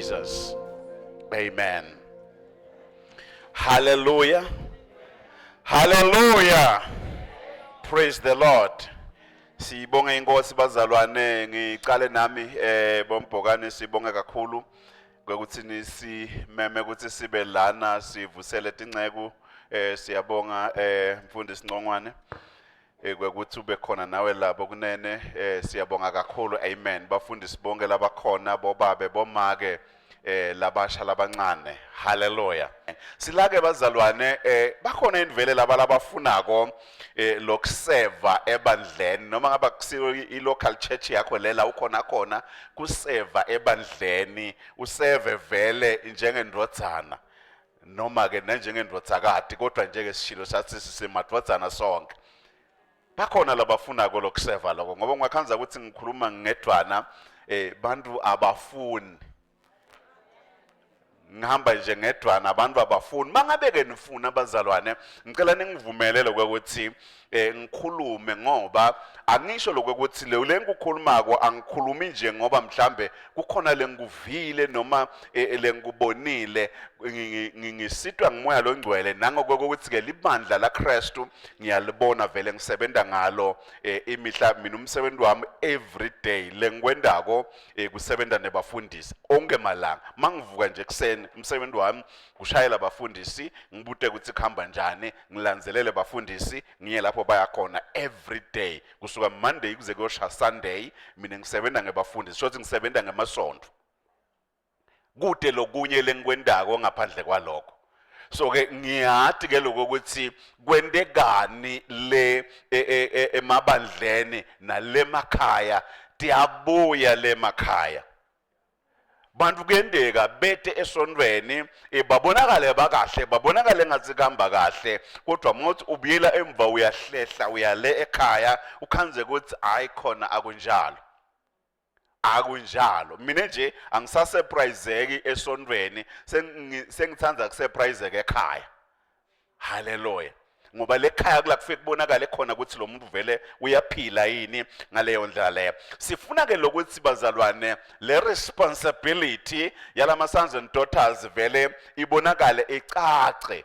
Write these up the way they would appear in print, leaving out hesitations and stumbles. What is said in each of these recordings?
Jesus. Amen. Hallelujah. Hallelujah. Praise the Lord. Sibonge inkosi bazalwane, ngiqale nami bombhokane, sibonge kakhulu kwekuthi nisimeme ukuthi sibe lana sivusele tinceku. Siyabonga mfundisi Ncongwane kwekuthi ube khona nawe labo kunene. Siyabonga kakhulu, amen. Bafundisi bonke labakhona, bobabe, bomake, labasha, labancane, haleluya. Silake bazalwane, bakhona invele laba labafunako lokuseva ebandleni, noma ngaba kusiyo i-local church yakho lela ukhona khona, kuseva ebandleni, useve vele njengendvodzana noma ke nanjengendvodzakati, kodwa njeke sishilo sathi sisemadvodzana sonke. Bakhona labafunako lokuseva lokho, ngoba ungakhanza ukuthi ngikhuluma ngedvwana, bantu abafuni. Ngihamba nje ngedvwana, abantu abafuni. Mangabe ke nifuna abazalwane, ngicela ningivumele lokuthi ngikhulume, ngoba angisho lokuthi le lengikukhulumako angikhulumi nje ngoba mhlambe kukhona lengikuvile noma lengikubonile. Ngisitwa ngumoya longcwele nangokuthi ke libandla la Kristu ngiyalibona vele, ngisebenta ngalo imihla. Mina umsebenzi wami every day lengikwendako kusebenta nebafundisi onke malanga. Mangivuka nje ekseni, umsebenzi wami kushayela abafundisi, ngibute ukuthi kuhamba njani, ngilandzelele bafundisi, ngiye lapho baya khona every day, kusuka Monday kuze kuyosha Sunday. Mina ngisebenza ngebafundisi, shothi ngisebenza ngemasonto, kude lokunye lengikwendako ngaphandle kwalokho. So ke ngiyati ke lokho ukuthi kwentekani le emabandleni nalemakhaya, tiyabuya lemakhaya. Bantu kuyenteka bete esontweni, babonakale bakahle, babonakale ngathi kuhamba kahle, kodwa mawuthi ubuyela emva, uyahlehla, uyale ekhaya, ukhanze ukuthi hayi khona akunjalo, akunjalo. Mina nje angisasurpriseki esontweni, sengithanda kusurpriseka ekhaya, haleluya, ngoba lekhaya kula kufike kubonakale khona ukuthi lo muntu vele uyaphila yini ngaleyo ndlela leyo. Sifuna ke lokuthi bazalwane le responsibility yalama sons and daughters vele ibonakale, icace.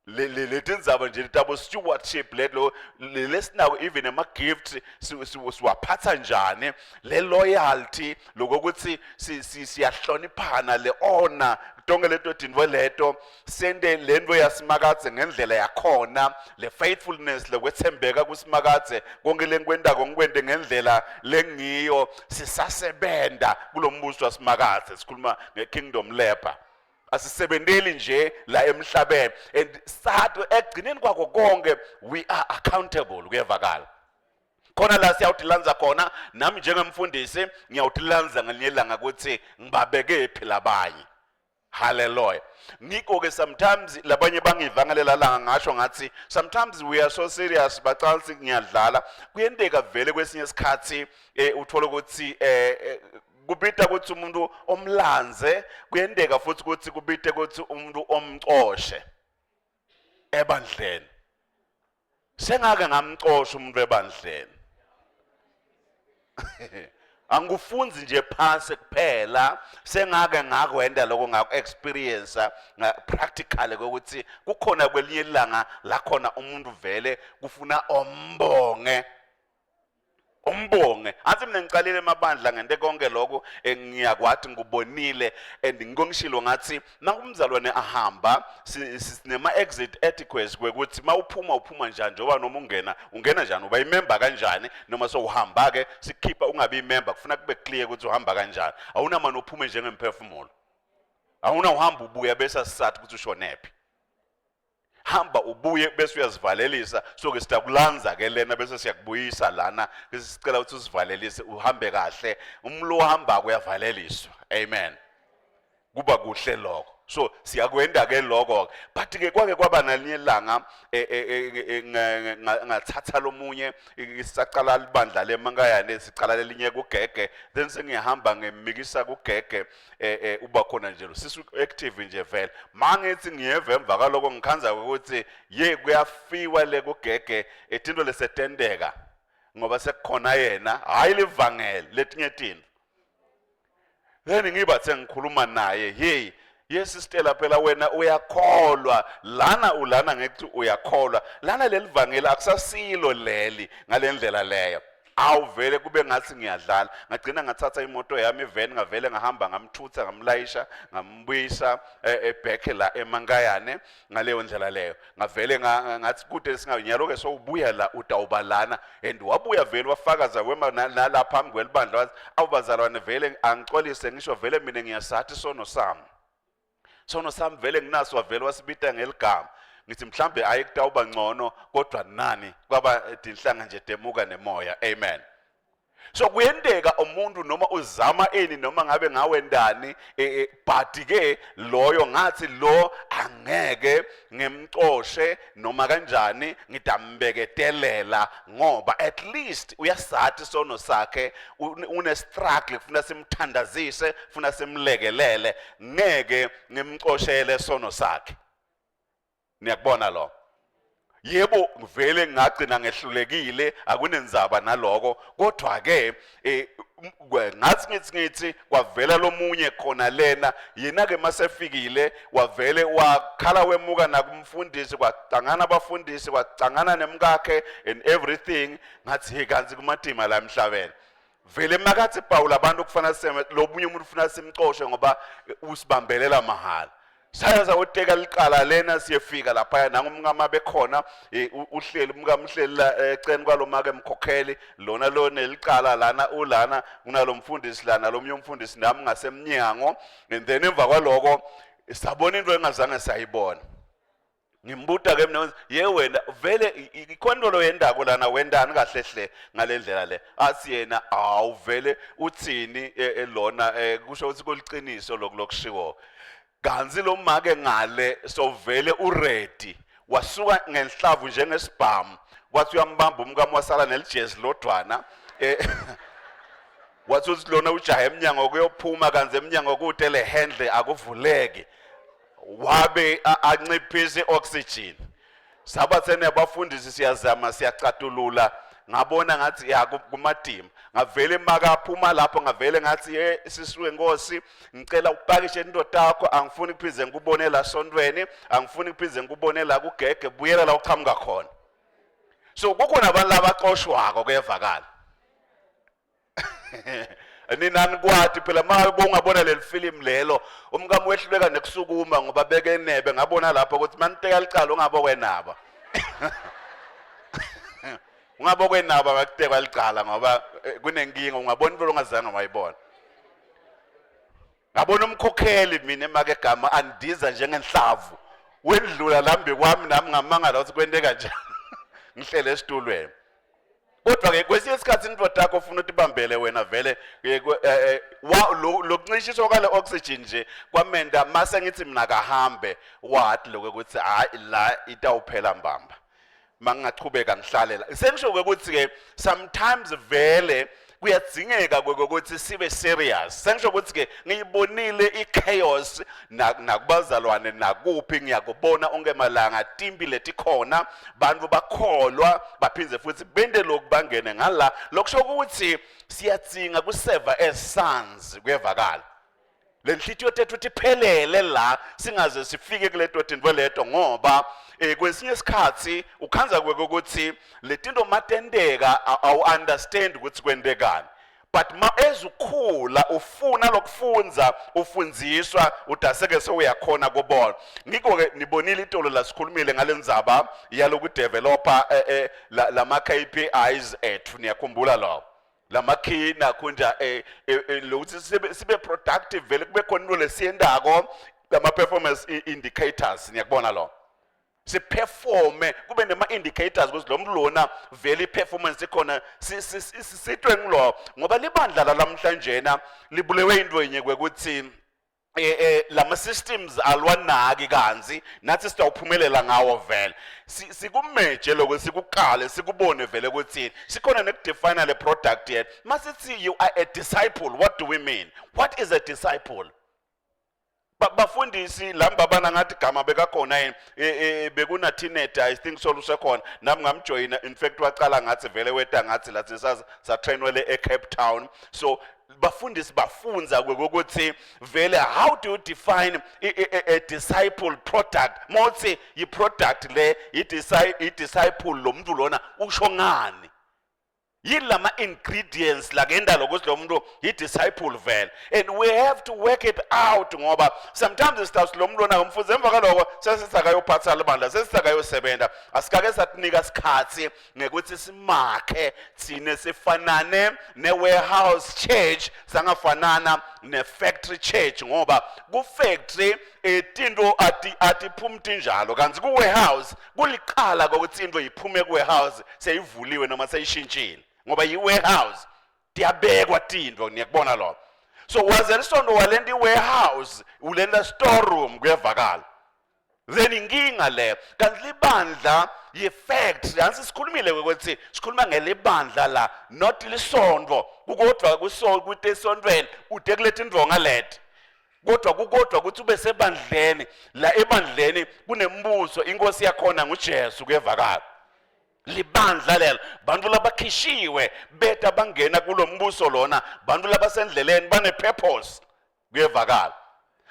Letindzaba nje tabo stewardship lelo lesinako, even ema gifts siwaphatha njani, le loyalty, lokuthi siyahloniphana, le honor, tonke leto tintfo leto, sente lento yasimakadze ngendlela yakhona, le faithfulness, lokwethembeka kusimakadze, konke lengikwentako ngikwente ngendlela lengiyo. Sisasebenta kulombuso wasimakadze, sikhuluma nge-kingdom labor, asisebenteli nje la emhlabeni, and sathi ekugcineni kwako konke we are accountable. Kuyevakala khona la siyawutilandza khona. Nami njengemfundisi ngiyawutilandza ngelinye ilanga ukuthi ngibabeke phi labanye, haleluya. Ngiko-ke sometimes labanye bangiva ngalela langa ngasho ngathi sometimes we are so serious, bacansi ngiyadlala. Kuyenteka vele kwesinye isikhathi uthole ukuthi kubita ukuthi umuntu omlanze, kuyenteka futhi ukuthi kubite ukuthi umuntu omcoshe ebandleni. Sengake ngamcosha umuntu ebandleni. Angikufunzi nje phansi kuphela, sengake ngakwenda lokho, ngaku-experience practically ukuthi kukhona kwelinye ilanga la khona umuntu vele kufuna ombonge, umbonge. Athi mina ngicalile emabandla, ngente konke lokho, ngiyakwathi ngikubonile and ngikongishilo ngathi nakumzalwane ahamba, sinema exit etiquettes kwekuthi mawuphuma uphuma njani, njengoba noma ungena ungena njani, uba imember kanjani, noma sowuhamba ke sikhipha ungabi imember, kufuna kube clear ukuthi uhamba kanjani. Awunamani uphume njengemphefumulo, awuna uhamba ubuya bese asisathi ukuthi ushonephi. Hamba ubuye bese uyazivalelisa, so ke sitakulanza ke lena bese siyakubuyisa lana, bese sicela ukuthi usivalelise uhambe kahle. Umlo ohamba uyavaleliswa, amen, kuba kuhle lokho. So siyakwenda ke lokho, but ke kwake kwaba nalinye ilanga ngathatha lomunye, sisacala libandla lemankayane, sicala lelinye kugege, then sengihamba ngimikisa kugege, uba khona nje lo sisu active nje vele. Mangithi ngiyeva emva kaloko, ngikhanza ukuthi ye kuyafiwa le kugege, etinto lesetenteka ngoba sekukhona yena, hayi livangeli, letinye tinto. Then ngibathe ngikhuluma naye, hey, yes Stella, phela wena uyakholwa lana, ulana ngekuthi uyakholwa lana, leli vangeli akusasilo leli ngalendlela leyo. Awuvele kube ngathi ngiyadlala. Ngagcina ngathatha imoto yami, iveni, ngavele ngahamba, ngamthutha, ngamlayisha, ngambuyisa ebhekhe la eMankayane ngaleyo ndlela leyo. Ngavele ngathi kude singanyalo-ke, sowubuya la, utawuba lana. And wabuya vele, wafakaza, wema nala phambi kwelibandla, wathi, "Awubazalwane, vele angicolise, ngisho vele mina ngiyasathi sono sami, sono sami vele nginaso." Wavele wasibita ngeligama. Ngithi mhlambe ayi, kutawuba ngcono, kodwa nani kwaba tinhlanga nje temuka nemoya. Amen. So kuyenteka umuntu noma uzama ini, noma ngabe ngawendani, but ke loyo ngathi lo angeke ngimcoshe noma kanjani, ngidambeketelela ngoba at least uyasathi sono sakhe, une struggle, kufuna simthandazise, funa simlekelele. Ngeke ngimcoshele sono sakhe. Niyakubona lo? Yebo, ngivele ngagcina ngehlulekile, akunenzaba naloko, kodwa ke ngathi ngithi kwavela lomunye khona lena. Yena ke masefikile wavele wakhala, wemuka nakumfundisi, kwacangana abafundisi, kwacangana nemkakhe and everything. Ngathi, hey, kanti kumatima la emhlabeni vele. Makathi Paul, abantu kufanele seme lobunye umuntu ufuna simcoshe ngoba usibambelela mahhala. Saya sawuteka liqala lena, siyefika lapha, nangumkama bekhona, uhleli umkama, uhleli la eceleni kwalomake mkhokheli lona lo nelicala lana, ulana kunalomfundisi lana, lomnye umfundisi, nami ngasemnyango. And then emva kwaloko sabona into engazange sayibona. Ngimbuta ke mina, ye wena, vele ikhondolo yendako lana, wendani kahle hle ngale ndlela le? Athi yena, awu vele uthini lona, kusho ukuthi kuliciniso lokhu lokushiwo. Kanzi lo make ngale sovele uready, wasuka ngenhlavu njengesibhamu, wathi uyambamba umkami, wasala nelijezi lodwana. Wathi uthi lona ujahe emnyango kuyophuma, kanzi emnyango kude, le handle akuvuleki, wabe anciphisa i-oxygen. Saba thene abafundisi siyazama, siyacatulula. Ngabona ngathi ya, kumadima. Ngavele makaphuma lapho, ngavele ngathi, "Ye sisi wenkosi, ngicela upakishe indoda yakho, angifuni kuphinde ngikubone la sontweni, angifuni kuphinde ngikubone la kugege, buyela la uqhamuka khona." So kukhona abantu labaxoshwako, kuyevakala. Nina nikwati phela uma ungabona leli film lelo, umkami wehluleka nekusukuma ngoba beke nebe. Ngabona lapho ukuthi maniteka licala, ungabo kwenaba, ungabo kwenaba bakutekwa licala, ngoba kunenkinga, ungabona into ongazange wayibona. Ngabona umkhokheli mina emake gama andiza njengenhlavu, wendlula lambi kwami, nami ngamangala ukuthi kwenteka njani ngihlele esitulweni. Kodwa ke kwesinye isikhathi indoda yakho ufuna ukuthi ibambele wena vele, lokuncishiswa kwale oxygen nje kwamenda. Mase ngithi mina kahambe, wathi lokho ukuthi hayi, la itawuphela mbamba mangingachubeka ngihlalela. Sengisho ukuthi ke sometimes vele kuyadzingeka ukuthi sibe serious. Sengisho ukuthi ke ngiyibonile i-chaos nakubazalwane, nakuphi ngiyakubona onke malanga, timbi letikhona, bantu bakholwa baphindze futhi bente lokhu, bangene ngala. Lokusho ukuthi siyadzinga kuseva as sons, kuyevakala, le nhliziyo tethu tiphelele la, singaze sifike kuleto tinto leto, ngoba kwesinye isikhathi ukhanza kweke ukuthi letinto matenteka awu understand ukuthi kwentekani. But ma ezukhula ufuna lokufundza, ufundziswa, udaseke sewuyakhona kubona. Ngiko-ke nibonile itolo la sikhulumile ngale ndzaba yalokudevelopa lama KPIs ethu. Niyakhumbula lokho, lama-key nakho nje, lokuthi sibe productive vele, kube khona into lesiyendako, lama-performance indicators. Niyakubona lo, siperforme, kube nema-indicators ukuthi lo muntu lona vele i-performance ikhona, sitwe ngilo, ngoba libandla lalamhlanjena libulewe into yinye, kwekuthi lama systems alwanaki, kanzi nathi sitawuphumelela ngawo vele. Sikumeje lokho, sikukale, sikubone vele ukuthi sikhona nekudefine le product yethu. Masithi you are a disciple, what do we mean? What is a disciple? Bafundisi lamba bana ngathi gama bekakhona yini, bekuna teenager, I think so, usekhona, nami ngamjoyina. In fact wacala ngathi vele weta ngathi lathi satrainwele e Cape Town. So Bafundisi bafunza kwekuthi vele, how do you define a disciple product? Mawuthi i-product le i-disciple, lo muntu lona usho ngani? Yini lama ingredients lakenda lokuthi lo muntu i-disciple vele? And we have to work it out, ngoba sometimes sitawuthi lo muntu lona ngumfundi, emva kaloko sesisakayophatha libandla, sesisakayosebenza. Asikake satinika sikhatsi ngekuthi simakhe thine sifanane ne-warehouse church, sangafanana ne-factory church, ngoba ku-factory tinto atiphumi tinjalo, kanti ku-warehouse kuliqala kokuthi into iphume ku-warehouse seyivuliwe noma seyishintshile, ngoba yi-warehouse, tiyabekwa tintfo. Niyakubona lokho? So waze lisondo walenta i-warehouse, ulenta storeroom, kuyevakala. Then inkinga le, kanti libandla yi-factory. Ansi sikhulumile ukuthi sikhuluma ngelibandla la, not lisondo. Kukodwa kuso kuthi esontweni ude kuletha indvonga leti, kodwa kukodwa ukuthi ube sebandleni. La ebandleni kunembuso, inkosi yakhona nguJesu, kuyevakala. Libandla lelo, bantu labakhishiwe beta bangena kulo mbuso lona, bantu labasendleleni bane-purpose, kuyevakala.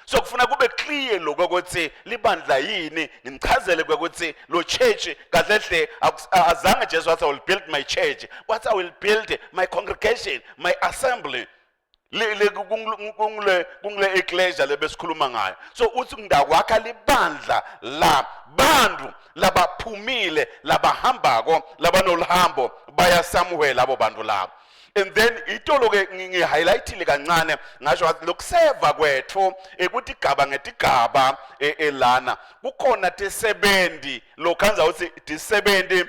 So kufuna kube clear lokho ukuthi libandla yini. Ngichazele ukuthi lo church kahle hle azange Jesu wathi, "I will build my church." Wathi, "I will build my congregation, my assembly." Le kungule ecclesia lebesikhuluma ngayo. So uthi ngidakwakha libandla la bantu labaphumile, labahambako, labanoluhambo baya somewhere, labo bantu labo. And then itolo ke ngi-highlightile kancane, ngasho ngathi lokuseva kwethu ukuthi igaba ngetigaba elana kukhona tisebenzi, lokhanza ukuthi tisebenzi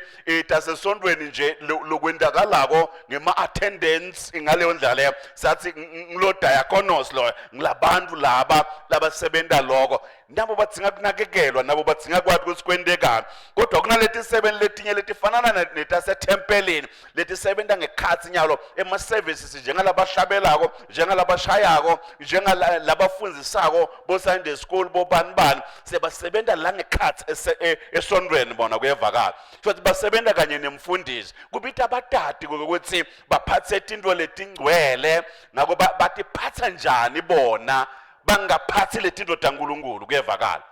tasesontweni nje, lokwendakalako ngema attendance. Ngaleyo ndlela leyo sathi ngilo diakonos lo, ngilabantu laba labasebenta loko, nabo badzinga kunakekelwa, nabo badzinga kwathi ukuthi kwentekani. Kodwa kunaleti sebenzi letinye letifanana netasethempelini, letisebenta ngekhatsi nyalo ema-services, njengalabahlabelako, njengalabashayako, njengalabafundzisako bo-Sunday school, bobani bani, sebasebenta la ngekhatsi esontweni bona, kuyevakala. Futhi basebenta kanye nemfundisi, kubita abatati ukuthi baphatse tintfo letingcwele. Ngako batiphatsa njani bona bangaphatsi letintfo taNkulunkulu? Kuyevakala.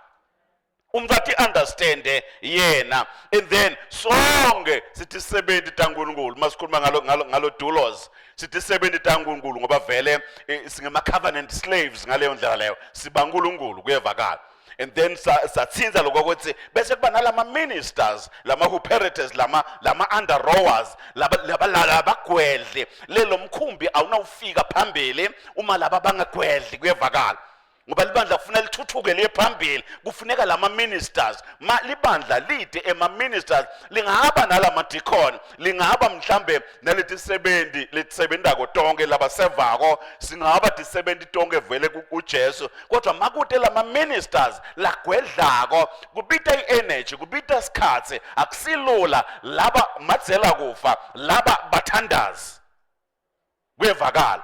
Umuntu athi understand yena, and then sonke sithi sebenzi taNkulunkulu. Masikhuluma ngalo doulos, sithi sebenzi taNkulunkulu, ngoba vele singema covenant slaves. Ngaleyo ndlela leyo siba uNkulunkulu, kuyevakala. And then sathinza lokho ukuthi bese kuba nalama ministers, lama huperetes, lama under rowers, laba labagwedli lelo mkhumbi. Awunawufika phambili uma laba bangagwedli, kuyevakala, ngoba libandla kufuna lithuthuke liye phambili, kufuneka lama ministers. Ma libandla lide ema ministers, lingaba nalama deacon, lingaba mhlambe naleti sebenzi letisebentako tonke, labasevako, singaba tisebenzi tonke vele kuJesu. Kodwa makute lama ministers lagwedlako, kubita i-energy, kubita isikhatsi, akusilula. Laba madzela kufa, laba bathandazi, kuyevakala.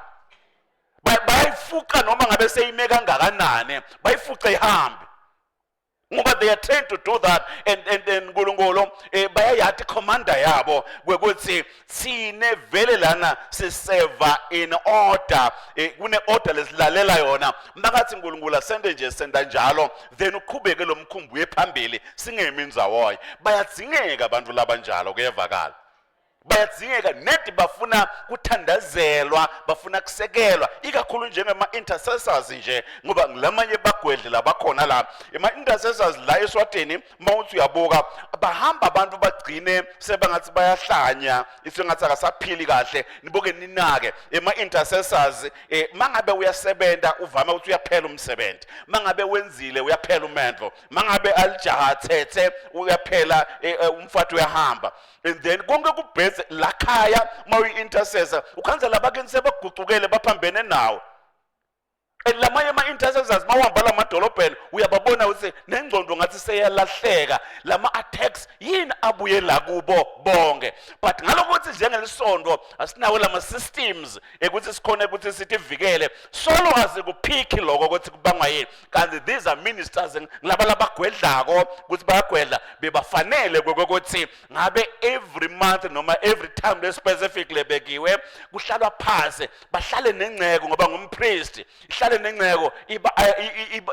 Bayayifuqa noma ngabe seyime kangakanani, bayifuqe ihambe, ngoba they are trained to do that. And uNkulunkulu bayayathi commander yabo kwekuthi sine vele lana siseva in order, kune order lesilalela yona. Makathi uNkulunkulu asende nje, senda njalo, then uqhubeke lo mkhumbi uye phambili, singemi ndzawoye. Bayadzingeka abantu labanjalo, kuyevakala. Bayadzingeka nedi, bafuna kuthandazelwa, bafuna kusekelwa, ikakhulu njengema-intercessors nje, ngoba ngilamanye bagwedle labakhona la ema-intercessors la eSwatini. Mawuthi uyabuka, bahamba abantu bagcine sebangathi bayahlanya, isengathi akasaphili kahle. Nibuke, ninake ema-intercessors, mangabe uyasebenza uvame ukuthi uyaphela umsebenzi, mangabe wenzile uyaphela umendvo, mangabe alijaha thethe uyaphela, umfati uyahamba, and then konke kubheze lakhaya. Mawuyi-intercessor ukhanza labakini sebagucukele, baphambene nawe. And lamanye ama-intercessors, mawuhamba lamadolobheni, uyababona ukuthi nengcondo ngathi seyalahleka, lama-attacks. Yini abuye la kubo bonke? But ngalokuthi njengelisonto asinawo lama systems ekuthi sikhona ukuthi sitivikele, solo asikuphikhi lokho ukuthi kubangwa yini. Kanti these are ministers, ngilaba labagwedlako ukuthi bayagwedla, bebafanele ukuthi ngabe every month noma every time le specific lebekiwe kuhlalwa phansi, bahlale nengceko, ngoba ngumpriest, ihlale nengceko, iba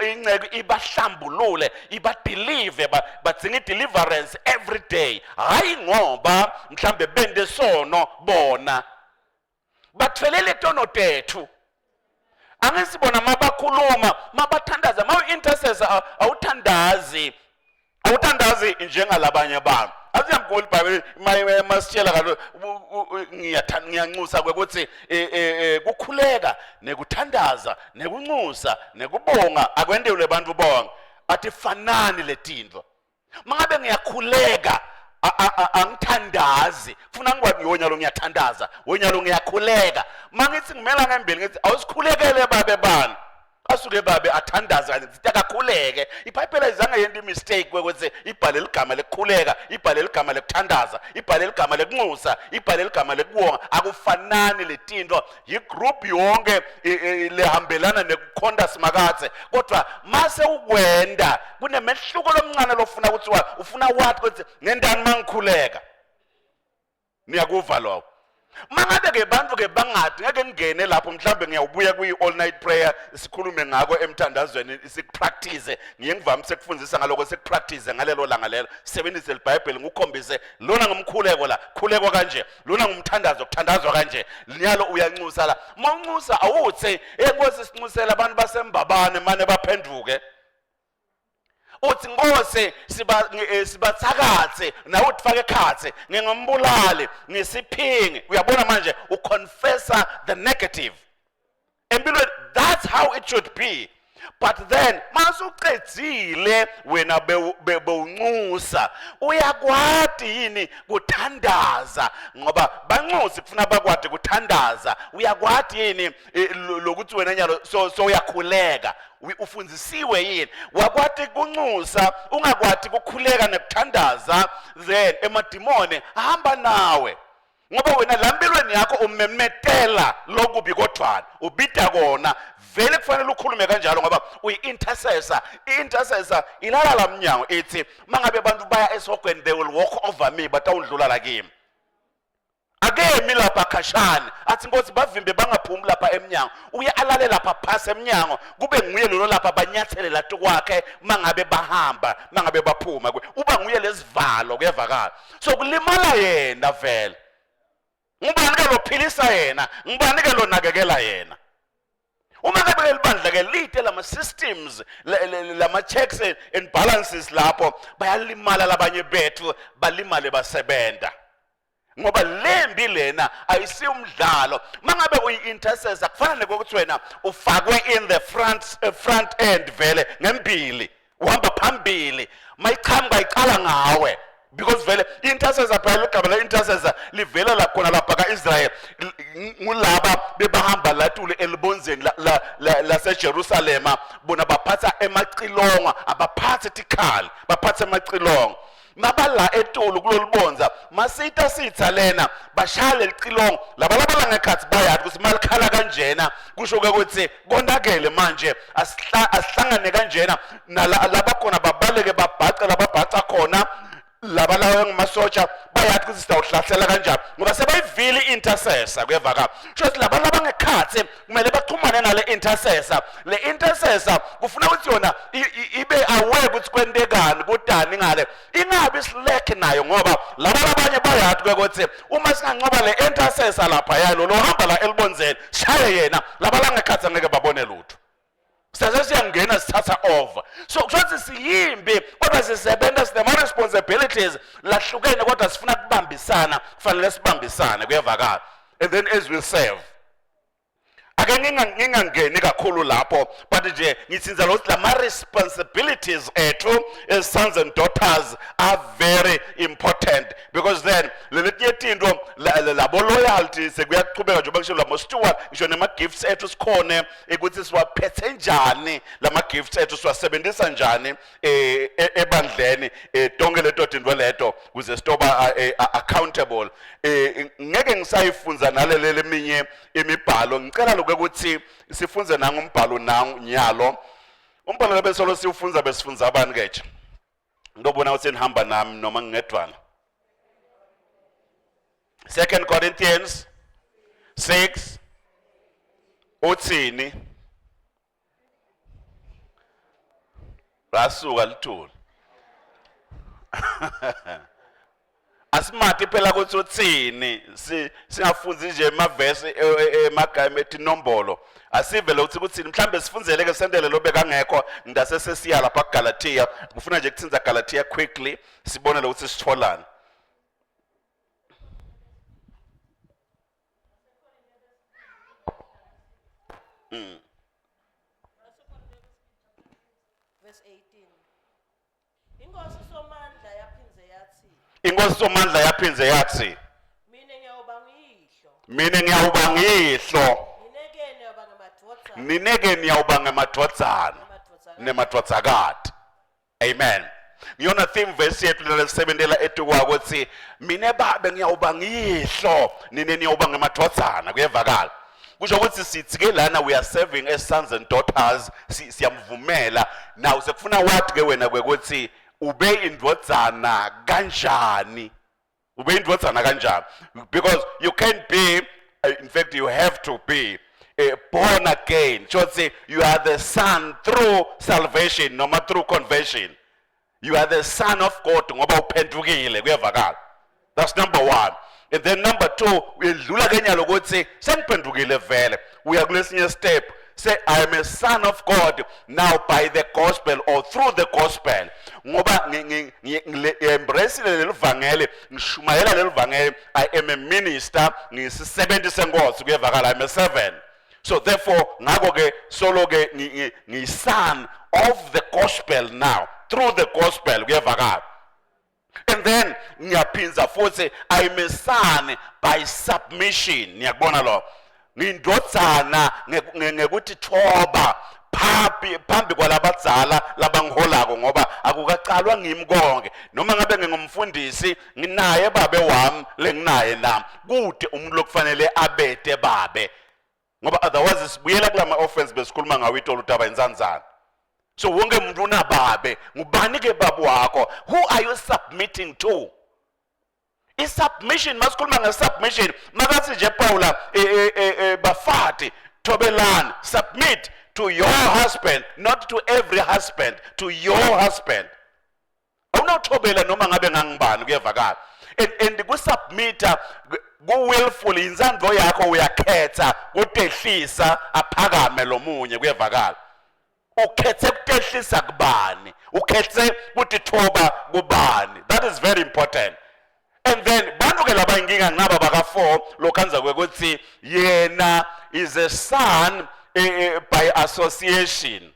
ingceko ibahlambulule, ibadeliver, badzinga i-deliverance every day. Hayi ngoba mhlambe bende sono, bona bathwelele tono tethu. Angisibona mabakhuluma, mabathandaza, mawu-intercessor awuthandazi, awuthandazi njengalabanye abantu. Asiyamgula iBhayibheli masitshela kaloku, ngiyanxusa kwekuthi kukhuleka nekuthandaza nekunxusa nekubonga akwentelwe abantu bonke. Athi fanani letintfo. Mangabe ngiyakhuleka, angithandazi, funa ngikwazi wonyalo ngiyathandaza, wonyalo ngiyakhuleka. Mangithi ngimela ngembili, ngithi awusikhulekele babe, bani asuke babe athandaza kanye, ngithi akakhuleke. IBhayibheli ayizange yenta imistake kwekuthi ibhale ligama lekukhuleka, ibhale ligama lekuthandaza, ibhale ligama lekunxusa, ibhale ligama lekubonga. Akufanani letinto, yigroup yonke lehambelana nekukhonta Simakadze. Kodwa mase ukwenda kunemehluko lomncane lofuna ukuthi ufuna wathi ukuthi ngendani mangikhuleka. Niyakuva lokho? Mangabe ke bantu ke bangadi, ngeke ngingene lapho, mhlambe ngiyawubuya kwi all night prayer, sikhulume ngako emthandazweni, sikupractice. Ngiye ngivamise ukufundisa ngaloko, sikupractice ngalelo langa lelo, sisebenzise iBhayibheli, ngikukhombise lona ngumkhuleko la, khuleko kanje, lona ngumthandazo, kuthandazwa kanje, nyalo uyanxusa la. Mawunxusa awuthi, "Enkosi, sinxusela abantu baseMbabane mane baphenduke." Uthi, "Nkosi, siba sibathakathe nawe utifake ekhathe, ngingumbulali, ngisiphingi." Uyabona manje uconfessa the negative empilweni. That's how it should be. But then masucedzile wena bewunxusa, uyakwati yini kuthandaza? Ngoba banxusi kufuna bakwati kuthandaza. Uyakwati yini lokuthi wena nyalo so uyakhuleka? Ufundzisiwe yini? Wakwati kunxusa, ungakwati kukhuleka nekuthandaza, then emadimone ahamba nawe, ngoba wena la mpilweni yakho umemetela lokubi kodwana ubida kona. Vele kufanele ukhulume kanjalo ngoba uyi-intercessor. I-intercessor ilala la mnyango, ithi mangabe abantu baya esihogweni, they will walk over me, batawundlula la kimi. Akemi lapha khashane athi, "Nkosi, bavimbe bangaphumi lapha emnyango." Uye alale lapha phasi emnyango, kube nguye lolo lapha banyathele latu kwakhe mangabe bahamba, mangabe baphuma, uba nguye lesivalo. Kuyevakala? So kulimala yena vele. Ngubani ke lophilisa yena? Ngubani ke lonakekela yena? Uma ngabe leli bandla ke lite lama systems, lama checks and balances lapho, bayalimala labanye bethu, balimale basebenta, ngoba lembi lena ayisiyo umdlalo. Mangabe uyi-intercessor, kufana nekokuthi wena ufakwe in the front end vele, ngembili, uhamba phambili, mayiqhamuka iqala ngawe, because vele i-intercessor phela, igama le-intercessor livela la khona lapha ka-Israel, ngulaba bebahamba latule elibonzeni laseJerusalema. Bona baphatha emacilongo, abaphathe tikhali, baphatha emacilongo. Mabala etulu kulolubonza, masita sitha lena, bashaya lelicilongo. Laba laba ngekhathi bayazi ukuthi malikhala kanjena kusho ukuthi konakele manje, asihlangane kanjena nalaba khona, babaleke, babhace lababhaca khona. Laba lawa ngamasotsha bayazi ukuthi sitawuhlasela kanjani ngoba sebayivile i-intercessor. Kuyevakala? Sho ukuthi laba labangekhathi kumele baxhumane nale intercessor. Le intercessor kufuna ukuthi yona ibe aware ukuthi kwentekani, kudani ngale, ingabi slack nayo, ngoba laba labanye bayazi ukuthi uma singanqoba le intercessor lapha yalo lo hamba la elibonzeni, shaye yena, laba langekhathi angeke babone lutho, sase siyangena, sithatha over. So kusho ukuthi siyimbi kodwa sisebenza, sinama-responsibilities lahlukene, kodwa sifuna kubambisana, kufanele sibambisane. Kuyevakala? And then as we serve, ake Ake ngingangeni kakhulu lapho, but nje ngithinza lo lama responsibilities ethu as sons and daughters are very important, because then leletinye tinto labo loyalty sekuyaqhubeka njengoba ngisho labo steward, ngisho nema gifts ethu sikhone ukuthi siwaphethe njani lama gifts ethu, siwasebenzisa njani ebandleni, tonke leto tinto leto kuze sitoba accountable. Ngeke ngisayifunza nalele leminye imibhalo. Ngicela lokho ukuthi sifunze nangumbhalo nangu nyalo umbhalo lebesolo siwufunza, besifunza abani ke nje? Ngiyobona ukuthi nihamba nami noma ngingedwana. Second Corinthians 6 uthini? Lasuka lithuli. Asimati phela ukuthi uthini, singafunzi nje emavesi, emagama etinombolo. Asive lo ukuthi kuthini, mhlambe sifunzele ke sendele lo bekangekho ngidase sesiya lapha kuGalatia. Kufuna nje kuthinza Galatia quickly, sibone lo ukuthi sitholani. Verse 18. Inkosi Somandla yaphindze yathi, Inkosi Somandla yaphindze yathi, Mina ngiyawuba nguyihlo, mina ngiyawuba ngiyihlo, nineke niyawuba ngemadvodzana nineke niyawuba ngemadvodzana nemadvodzakati. Nemadvodzakati. Amen. Ngiyona theme verse yethu lesebentela etukwa ukuthi mina babe ngiyawuba ngiyihlo, nine niyawuba ngemadvodzana. Kuyevakala. Kusho ukuthi sithi ke lana we are serving as sons and daughters, siyamvumela. Now sekufuna wathi ke wena kwekuthi ube indvodzana kanjani? Ube indvodzana kanjani? Because you can't be, in fact you have to be born again. Should you are the son through salvation noma through conversion. You are the son of God ngoba uphendukile, kuyevakala. That's number 1. And then number 2, uyedlula kenyalo ukuthi sengiphendukile vele. Uya kulesinye step. Say I am a son of God now by the gospel or through the gospel. Ngoba ngi-embrace leli vangeli, ngishumayela leli vangeli, I am a minister, ngisisebenzi senkosi, kuyevakala, I am a servant. So therefore ngakho ke solo ke ngi-son of the gospel now through the gospel, kuyevakala. And then ngiyaphinza futhi, I am a son by submission. Niyakubona lo, ngindvodzana ngekuthi thoba phambi kwalabadzala labangiholako, ngoba akukacalwa ngimi konke. Noma ngabe ngingumfundisi, nginaye babe wami lenginaye nami, kude umuntu lokufanele abete babe, ngoba otherwise sibuyela kulama offense besikhuluma ngawo itolo udaba insanzana. So wonke umuntu unababe. Ngubani ke babu wakho? Who are you submitting to? I-submission, masikhuluma nge-submission, makathi nje Paula, bafati thobelani, submit to your husband, not to every husband, to your husband. Awunothobela noma ngabe ngangibani, kuyevakala. And kusubmita ku-willful, insandvo yakho, uyakhetha kutehlisa aphakame lomunye, kuyevakala. Ukhethe kutehlisa kubani, ukhethe kutithoba kubani? That is very important. And then bantu ke laba inkinga ngaba baka 4 lokhanza kwekuthi yena is a son by association.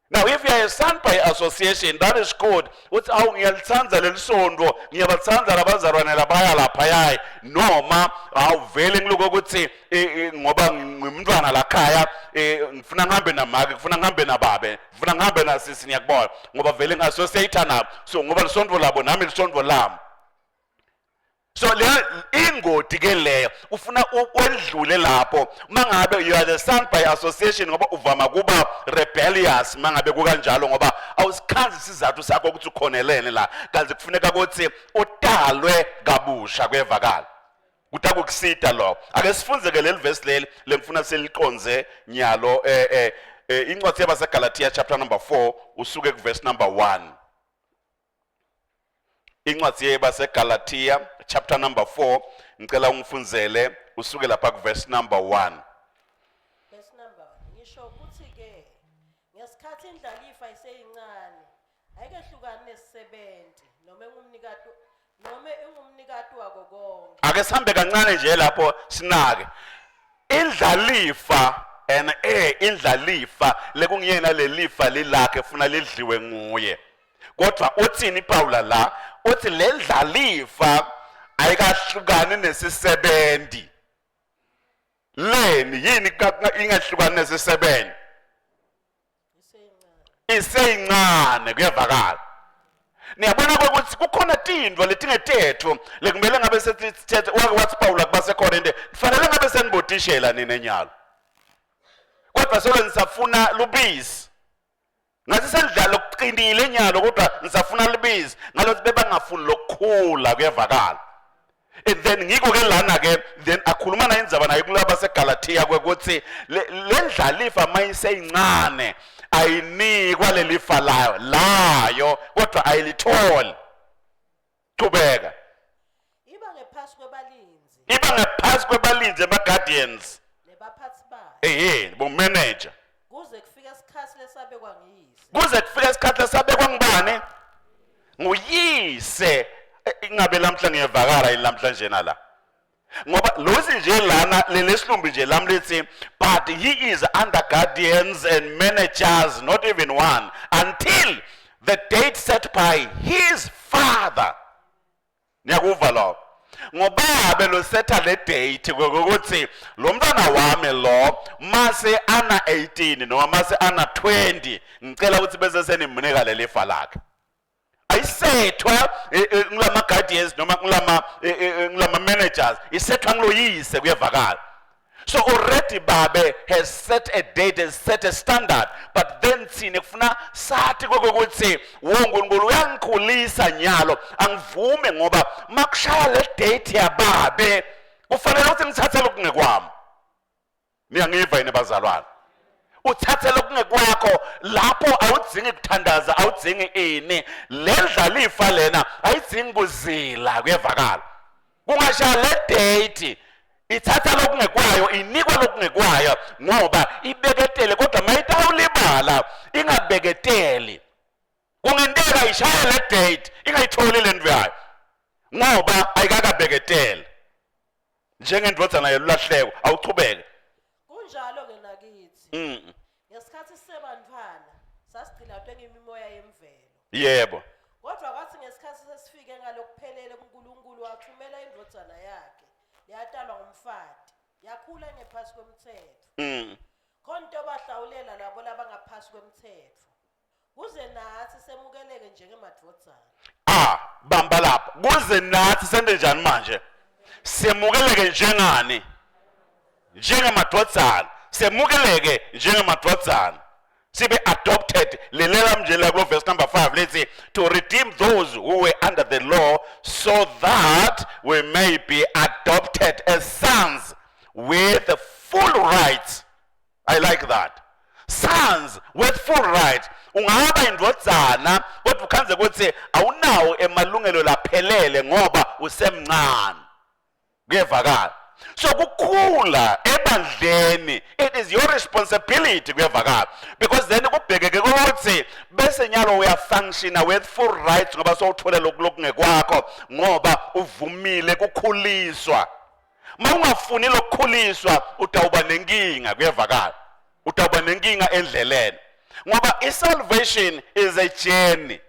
Now if you are a son by association, that is good. Uthi awu ngiyalithanda leli sonto, ngiyabathanda labazalwane labaya laphaya, noma awuvele ngiloko ukuthi ngoba ngimntwana lakhaya, ngifuna ngihambe namake, ngifuna ngihambe nababe, ngifuna ngihambe nasisi, ngiyakubona ngoba vele ngi-associate nabo, so ngoba lisonto labo nami lisonto lami. So le ingodi ke leyo ufuna wedlule lapho mangabe you are the son by association, ngoba uvama kuba rebellious mangabe kukanjalo, ngoba awusikhanzi isizathu sakho ukuthi ukhonelene la, kanti kufuneka ukuthi utalwe kabusha, kuyevakala. Kutakukusita lokho. Ake sifunze ke leli verse leli lengifuna seliqonze nyalo, incwadi yabaseGalatia chapter number 4, usuke ku verse number 1. Incwadi yebaseGalatia chapter number 4, ngicela ungifunzele usuke lapha ku verse number 1. Verse number 1. Ngisho ukuthi ke ngesikhathi indlalifa iseyincane, ayikehlukani nesisebenzi noma ingumnikati wako konke. Ake sihambe kancane nje lapho, sinake. Indlalifa. Indlalifa and indlalifa lekungiyena lelifa lilakhe funa lidliwe nguye. Kodwa uthini Paula la? Uthi lendlalifa ayikahlukani nesisebenzi. Leni yini ingahlukani nesisebenzi? Iseyincane kuyevakala. Niyabona ukuthi kukhona tintfo letingetethu lekumele ngabe sesithethe wake wathi Paula kubaseKorinte kufanele ngabe senibotishela nina nyalo. Kodwa solo nisafuna lubisi. Ngathi selidlala okuqinile nyalo kodwa nisafuna lubisi ngalothi bebangafuni lokukhula kuyevakala. And then ngiko ke lana ke then akhuluma naye indzaba naye kulaba seGalatia kwekuthi le ndlalifa mayiseyincane ayinikwa lelifa layo layo kodwa ayilitholi. Qhubeka. Iba ngephasi kwebalinzi. Iba ngephasi kwebalinzi ema guardians. Nebaphathi bayo. Ehhe, bo manager. Kuze kufike isikhathi lesabekwa nguyise. Kuze kufike isikhathi lesabekwa ngubani? Nguyise. Ingabe lamhla ngiyevakala yini lamhla njena la? Ngoba lozi nje lana lelesilumbi nje lami lithi but he is under guardians and managers not even one until the date set by his father. Niyakuva lokho? Ngobabe lo setha le date ukuthi lo mntwana wami lo mase ana 18 noma mase ana 20 ngicela ukuthi bese senimnika lelifa lakhe. Ayisethwa ngilama guardians noma ngilama managers, isethwa ngiloyise kuyevakala. So already babe has set a date, has set a standard, but then thina kufuna sathi kokuthi woNkulunkulu uyangikhulisa nyalo angivume ngoba makushaya le date yababe kufanele ukuthi ngithathe lokungekwami. Niyangiva yini bazalwane? Uthathe lokungekwakho lapho awudzingi kuthandaza, awudzingi ini. Le ndlalifa lena ayidzingi kuzila kuyevakala. Kungashaya le date ithatha lokungekwayo, inikwa lokungekwayo ngoba ibeketele, kodwa mayitawulibala ingabeketeli. Kungenteka ishaye le date ingayitholi le ndlu yayo ngoba ayikakabeketeli. Njengendvodzana yelulahleko awuchubeke. Kunjalo ke nakithi. Ngesikhathi sisebantfwana sasigcilatwe ngimimoya yemvelo. Yebo. Kodwa kwathi ngesikhathi sesifike ngalokuphelele kuNkulunkulu wathumela indvodzana yakhe yatalwa ngumfati yakhula ngephasi kwemthetho. Khona into bahlawulela labo labangaphasi kwemthetho. Kuze nathi semukeleke njengemadvodzana. Bamba lapho. Kuze nathi sente njani manje? Semukeleke njengani? Njengemadvodzana. Semukeleke njengemadvodzana. Sibe adopted. Lelela manje la kulo verse number 5 let's to redeem those who were under the law so that we may be adopted as sons with full rights. I like that. Sons with full right. Ungaba indvodzana kodwa ukhanze ukuthi awunawo emalungelo laphelele ngoba usemncane. Kuyevakala. So kukhula ebandleni it is your responsibility kuyevakala, because then kubhekeke ukuthi bese nyalo uyafunctiona with full rights ngoba sowuthole lokhu lokungekwakho ngoba uvumile kukhuliswa. Mawungafuni lokukhuliswa utawuba nenkinga kuyevakala. Utawuba nenkinga endleleni. Ngoba isalvation is a journey.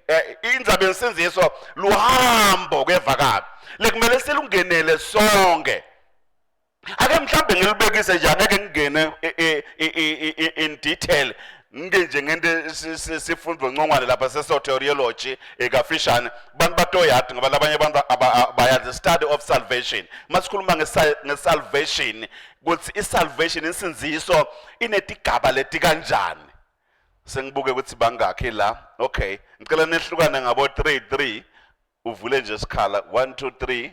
Indzaba yensindziso luhambo kuyevakala. Lekumele silungenele sonke. Ake mhlambe ngilibekise nje angeke ngingene in detail. Ngike nje ngente sifundo ncongwane lapha sesoteriology ekafishane. Bantu batoyadi ngoba labanye abantu bayazi the study of salvation. Masikhuluma ngesalvation kuthi isalvation insindziso inetigaba leti kanjani. Sengibuke ukuthi bangakhi la. Okay, ngicela nehlukane ngabo 3 3 uvule nje isikhala 1 2 3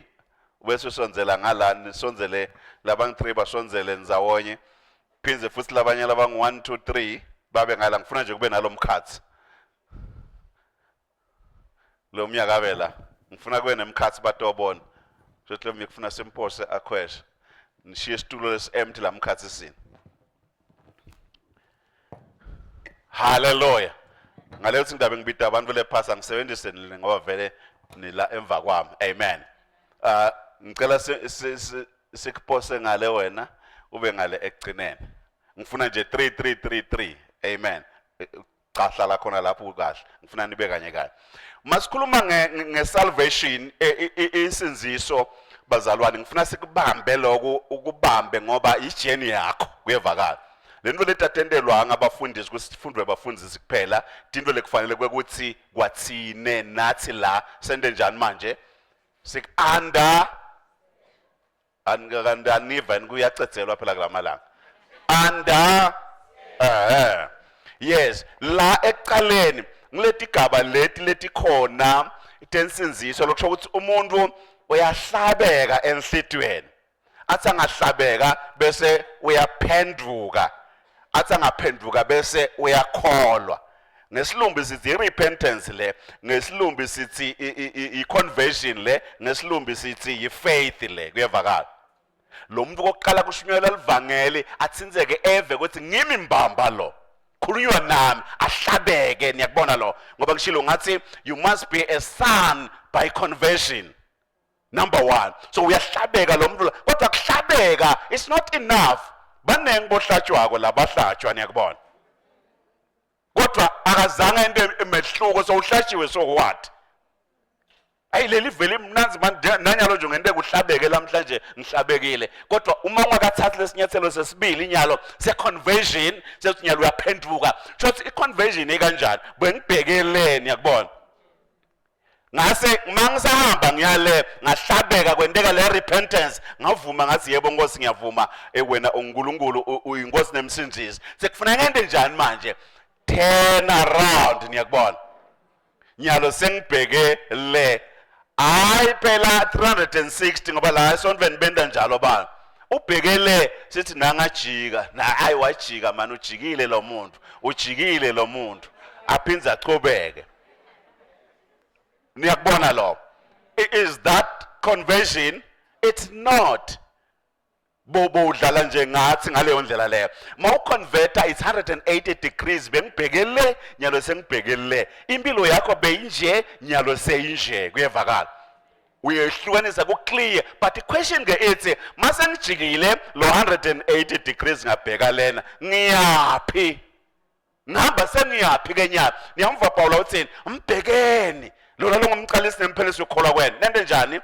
bese usondzela ngala nisondzele labangu 3 basondzele ndzawonye. Phindze futhi labanye labangu 1 2 3 babe ngala. Ngifuna nje kube nalomkhathi. Lo mnyaka abe la. Ngifuna kube nemkhathi batobona. Futhi lo mnyaka kufuna simphose akhweshe. Nishiye isitulo lesi empty la mkhathi sini. Hallelujah. Ngaleyo ukuthi ngidabe ngibida abantu lephasa ngisebenzise nina ngoba vele nila emva kwami. Amen. Ngicela sikuphose ngale wena. Ube ngale ekugcineni. Ngifuna nje 3 3 3 3. Amen. Cha, hlala khona lapho kahle. Ngifuna nibe kanye kanye. Masikhuluma nge salvation, insindziso, bazalwane, ngifuna sikubambe lokho, ukubambe ngoba i-journey yakho kuyevakala. Lento letatendelwanga abafundisi kusifundwe abafundisi kuphela, tinto lekufanele kwekuthi kwathine nathi la sente njani manje? Sik under anikakaniva kuyacedzelwa phela kulamalanga. Under yes, la ekuqaleni ngiletigaba leti letikhona tensindziso, lokusho ukuthi umuntu uyahlabeka enhlitiyweni, athi angahlabeka bese uyaphenduka, athi angaphenduka bese uyakholwa. Ngesilumbi sithi i-repentance le, ngesilumbi sithi i-conversion le, ngesilumbi sithi i-faith le. Kuyevakala lo muntu kokuqala kushunyelwa livangeli, athinzeke, eve ukuthi ngimi mbamba lo khulunywa nami, ahlabeke. Niyakubona lo, ngoba ngishilo ngathi you must be a son by conversion, number 1. So uyahlabeka lo muntu, kodwa kuhlabeka it's not enough. Baningi bohlatshwako labahlatshwa, niyakubona, kodwa akazange into emehluko. So uhlatshiwe, so what? Ayi, leli vele imnanzi manje, nanyalo nje ngente kuhlabeke lamhlanje, ngihlabekile, kodwa uma ungakathathi lesinyathelo sesibili inyalo se-conversion, sethi nyalo uyaphenduka, shothi i-conversion ikanjani? Bengibhekeleni, yakubona, ngase mangisahamba ngiyale, ngahlabeka, kwenteka le repentance, ngavuma ngathi yebo Nkosi, ngiyavuma, wena uNkulunkulu, uyinkosi nemsindzisi. Sekufuna ngente njani manje? Turn around, niyakubona, nyalo sengibheke le. Hayi phela 360, ngoba la esontweni benda njalo bana ubhekele, sithi nangajika na, hayi wajika mani, ujikile lo muntu, ujikile lo muntu, aphindze achubeke. Niyakubona lo? Is that conversion? It's not. Bobo udlala nje ngathi ngaleyo ndlela leyo. Mawuconverta it's 180 degrees. Bengibheke le, nyalo sengibheke le. Impilo yakho beyinje, nyalo seyinje. Kuyevakala, uyehlukanisa ku-clear. But the question ke ithi, mase ngijikile lo 180 degrees ngabheka lena, ngiyaphi? Ngihamba sengiyaphi ke nyalo? Niyamva Paul uthini? Mbhekeni lona longumqalisi nemphelisi yokukholwa kwena. Nente njani?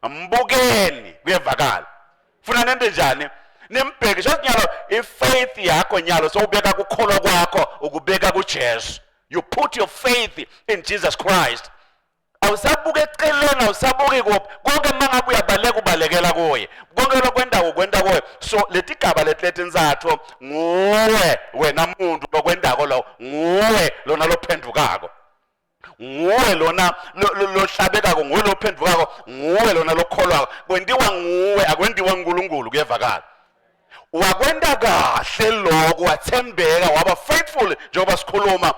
Mbukeni. Kuyevakala, funa nente njani? Nimbheke. Sho nyalo ifaith yakho, nyalo sowubeka kukholwa kwakho, ukubeka kuJesu. You put your faith in Jesus Christ. Awusabuka eceleni, awusabuki kuphi, konke. Uma ngabe uyabaleka, ubalekela kuye, konke lokwendako ukwenta kuye. So letigaba leti letintsatfu, nguwe wena muntu lokwendako lo, nguwe lona lophendvukako, nguwe lona lohlabekako, nguwe lophendvukako, nguwe lona lokholwako. Kwentiwa nguwe, akwentiwa nguNkulunkulu. Kuyevakala, wakwenta kahle lokho, wathembeka, waba faithful njengoba sikhuluma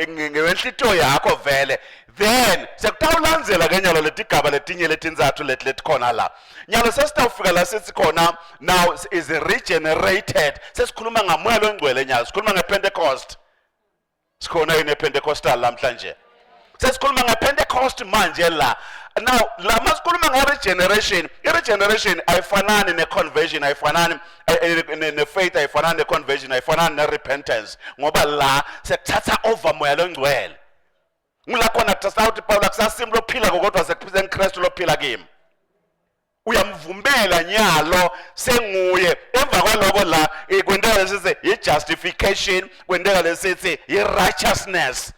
ngenhlitiyo yakho vele. Then sekutawulandzela ke nyalo letigaba letinye letintsatfu leti letikhona la. Nyalo sesitawufika la sithi khona now is regenerated. Sesikhuluma ngamoya longcwele nyalo, sikhuluma ngePentecost. Sikhona yini ePentecostal namhlanje? Sesikhuluma ngePentecost manje la. Now la masikhuluma nge-regeneration, i-regeneration ayifanani ne-conversion, ayifanani ne-faith, ayifanani ne-conversion, ayifanani ne-repentance, ngoba la sekuthatha over moya longcwele. Ngula khona kuthatha Paul, akusasimi lophila kodwa sekuphila lophila kimi. Uyamvumela nyalo, senguye. Emva kwaloko la kwenteka lesithi i-justification, kwenteka lesithi i-righteousness,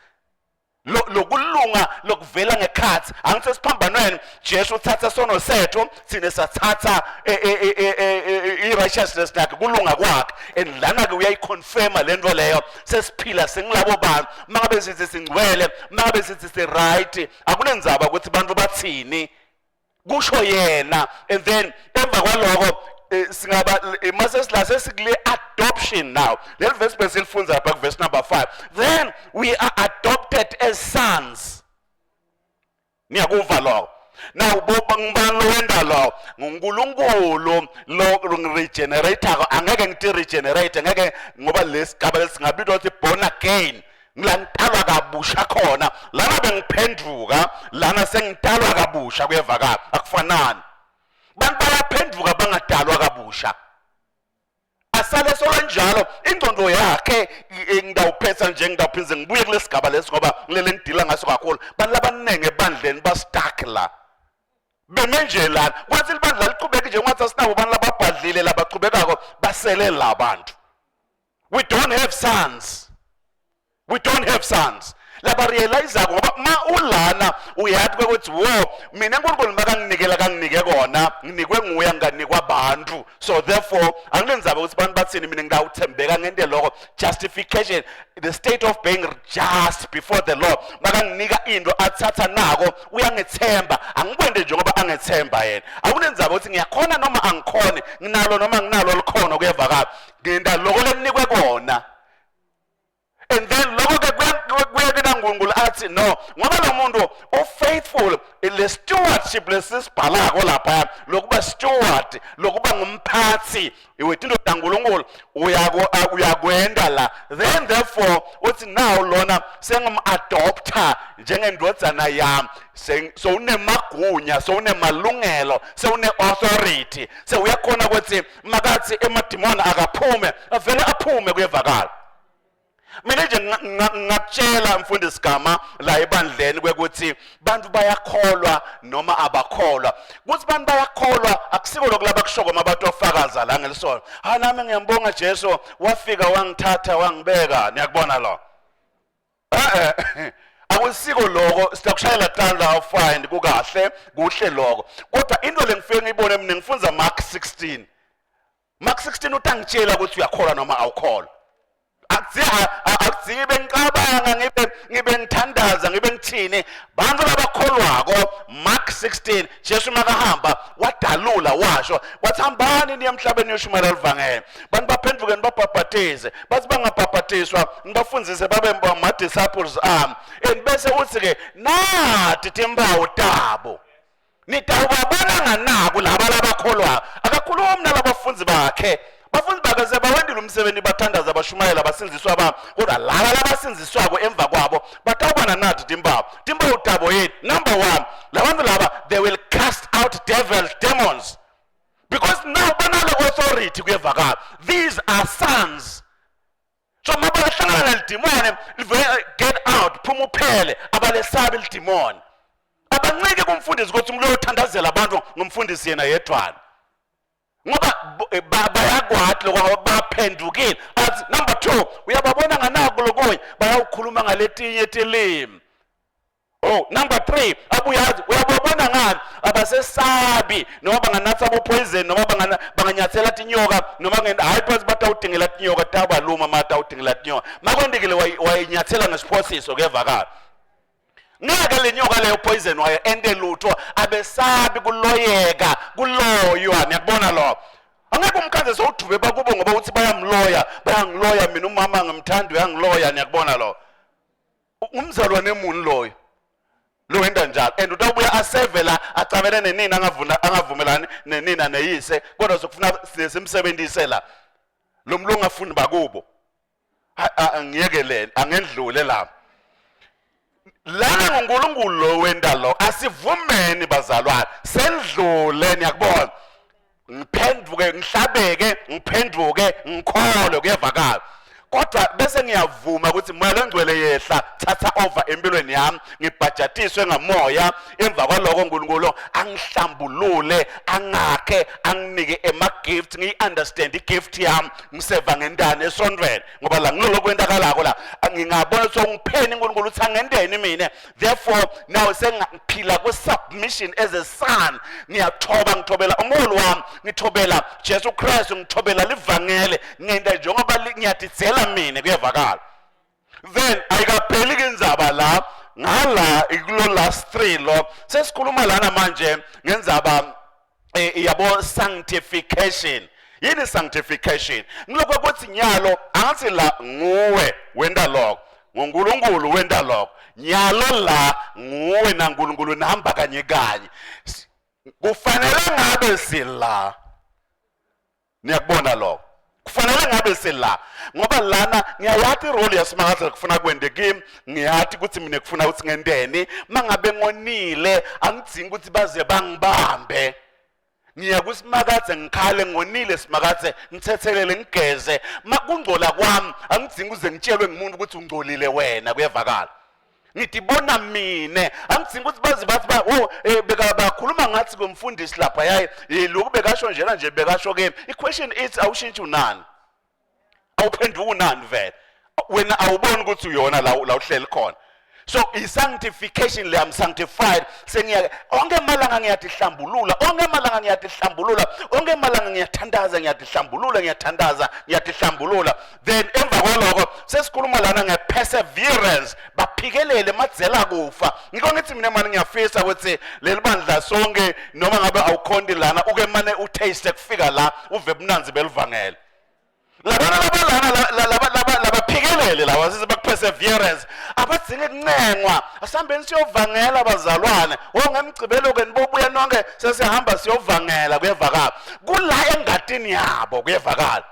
lokulunga lokuvela ngekhathi. Angithi siphambanweni Jesu uthatha sono sethu, thina sathatha i-righteousness yakhe, kulunga kwakhe. And lana ke uyayiconfirma lento leyo, sesiphila sengilabo bantu. Mangabe sithi singcwele, mangabe sithi si-right, akunenzaba ukuthi bantu bathini, kusho yena. And then emva kwaloko singaba mase sila sesikule adoption. Now leli verse besilifunza lapha ku verse number 5, then we are adopted as sons. Niyakuva lokho? Now ngubani lowenta lo? NguNkulunkulu lo regenerator. Angeke ngithi regenerate, ngeke, ngoba lesigaba lesingabitwa ukuthi born again, ngila ngitalwa kabusha khona. Lana bengiphenduka, lana sengitalwa kabusha. Kuyevakala, akufanani. Bantu bayaphenduka bangadalwa kabusha. Asale sokanjalo ingqondo yakhe. Ngidawuphetha nje, ngidawuphindze ngibuye kulesigaba lesi ngoba ngilele ngidila ngaso kakhulu. Bantu labaningi ebandleni bastuck la, beme nje lana, kwathi libandla liqhubeke nje ngathi asinabo abantu lababhadlile labachubekako, basele la bantu. We don't have sons, we don't have sons labarealizako, ngoba ma ulana uyathi kwekuthi wo mina uNkulunkulu makanginikela kanginike kona, nginikwe nguye, nginganikwa abantu. So therefore anginenzaba ukuthi abantu bathini, mina ngidawuthembeka ngente lokho. Justification, the state of being just before the law. Makanginika into athatha nako uyangethemba, angikwende njengoba angethemba yena. Akunenzaba ukuthi ngiyakhona noma angikhoni, nginalo noma nginalo likhono, kuyevakala, ngenta loko leninikwe kona. And then lokho-ke kuye kunaNkulunkulu athi no, ngoba lo muntu u-faithful, le stewardship lesisibhalako lapha, lokuba steward, lokuba ngumphathi wetinto taNkulunkulu, uyakwenda la. Then therefore uthi now lona sengim-adopta njengendvodzana yami, sowunemagunya, sowunemalungelo, sewune-authority, sewuyakhona ukuthi makathi emadimoni akaphume, avele aphume, kuyevakala. Mina nje ngingakutshela mfundisi gama la ebandleni kwekuthi bantu bayakholwa noma abakholwa. Kuthi bantu bayakholwa akusiko lokhu labakushoko uma batofakaza la ngelisonto, ha nami ngiyambonga Jesu wafika wangithatha wangibeka, niyakubona lo. Eh, akusiko lokho, siyakushayela tandla, fine, kukahle, kuhle lokho, kodwa into lengifike ngiyibone mina ngifunza Mark 16. Mark 16 utangitshela ukuthi uyakholwa noma awukholwa. Akudzingi bengicabanga, ngibe ngithandaza, ngibe ngithini. Bantu labakholwako, Mark 16, Jesu makahamba wadalula, washo wathi hambani niye emhlabeni niyoshumayela livangeli, bantu baphenduke, nibabhabhatize, bathi bangabhabhatiswa nibafundzise babe ama-disciples ami. And bese uthi-ke nati timpawu tabo nitawubabona nganaku laba labakholwayo. Akakhulumi nalabafundi bakhe, bafundi bakhe sebawendile umsebenzi, bathandaza, bashumayela, basindziswa ba, kodwa laba labasindziswako emva kwabo batawubana nathi timpawu. Timpawu tabo yini? Number one, labantu laba, they will cast out devils, demons, because now banale authority, kuyevakala. These are sons. So mabahlangana nelidimoni livele, "Get out, phuma uphele." Abalesabi lidimoni, abancike kumfundisi ukuthi umuntu uyothandazela abantu ngumfundisi yena yedwana, ngoba bayakwati lokho ngoba baphendukile. Athi number 2, uyababona nganako lokunye, bayawukhuluma ngaletinye tilimi. Oh, number 3, abuyazi uyababona ngani, abasesabi noma banganatha abo poison noma banganyathela tinyoka noma ngenda hayi phasi batawudingela tinyoka tabaluma, matawudingela tinyoka makwendikile wayinyathela ngesiphosiso, kuyevakala, ngeke le nyoka leyo poison wayo ente lutho. Abesabi kuloyeka, kuloywa, niyakubona lokho. Angeke umkhanze sowudube bakubo ngoba uthi bayamloya, bayangiloya mina, umama ngimthanda uyangiloya, niyakubona lokho. Umzalwane emuni loyo lo wenda njalo, and utawubuya asevela acabene nenina, angavuna angavumelani nenina neyise, kodwa sokufuna simsebenzise la lo mlungu afuni bakubo. Angiyekelele, angendlule la lana nguNkulunkulu lo wenda lo. Asivumeni bazalwane, sendlule, niyakubona, ngiphenduke, ngihlabeke, ngiphenduke, ngikholwe, kuyevakala, kodwa bese ngiyavuma ukuthi Moya longcwele yehla, thatha over empilweni yami, ngibhajatiswe ngamoya. Emva kwaloko uNkulunkulu angihlambulule, angakhe, anginike ema-gift, ngiyi-understand i-gift yami, ngiseva ngentani esontweni, ngoba la ngilolo kwentakalako la ngingabona ukuthi ungipheni uNkulunkulu uthi angendeni mina. Therefore now sengiphila ku-submission as a son, ngiyathoba, ngithobela umholi wami, ngithobela Jesu Kristu, ngithobela livangele, ngenta njengoba ngiyadizela mina, kuyevakala. Then ayikapheli ke indzaba la ngala ikulo last three lo sesikhuluma lana manje ngenzaba yabo sanctification. Yini sanctification? Ngilokho ukuthi nyalo angathi la nguwe wenda lokho, ngoNkulunkulu wenda lokho, nyalo la nguwe naNkulunkulu nihamba kanye kanye. Kufanele ngabe sila, niyakubona lokho, kufanele ngabe sila, ngoba lana ngiyayathi irole yaSimakadze kufuna kwende kimi, ngiyathi ukuthi mina kufuna ukuthi ngenteni mangabe ngonile, angidzingi ukuthi baze bangibambe. Ngiya kuSimakadze ngikhale, ngonile Simakadze, ngithethelele, ngigeze. Makungcola kwami angidzingi uze ngitshelwe ngumuntu ukuthi ungcolile wena, kuyevakala. Ngidibona mina, angidzingi ukuthi baze bathi ba oh beka bakhuluma ngathi komfundisi lapha yaye lokhu bekasho njena nje bekasho kimi. I-question ithi awushintshi unani? Awuphenduki unani vele? Wena awuboni ukuthi uyona la la uhleli khona. So i-sanctification le, I'm sanctified. Sengiya onke emalanga ngiyatihlambulula, onke emalanga ngiyatihlambulula, onke emalanga ngiyathandaza, ngiyatihlambulula, ngiyathandaza, ngiyatihlambulula. Then emva kwaloko sesikhuluma lana nge-perseverance, baphikelele madzela kufa. Ngiko ngithi mina mani ngiyafisa ukuthi leli bandla sonke, noma ngabe awukhonti lana, uke mane utaste kufika la uve bunanzi belivangele. Labana labalana laba labaphikelele lawa sisi bakuperseverance abadzinge kuncengwa. Asihambeni siyovangela bazalwane. Ngemgcibelo ke nibobuya nonke, sesihamba siyovangela, kuyevakala. Kula engatini yabo kuyevakala.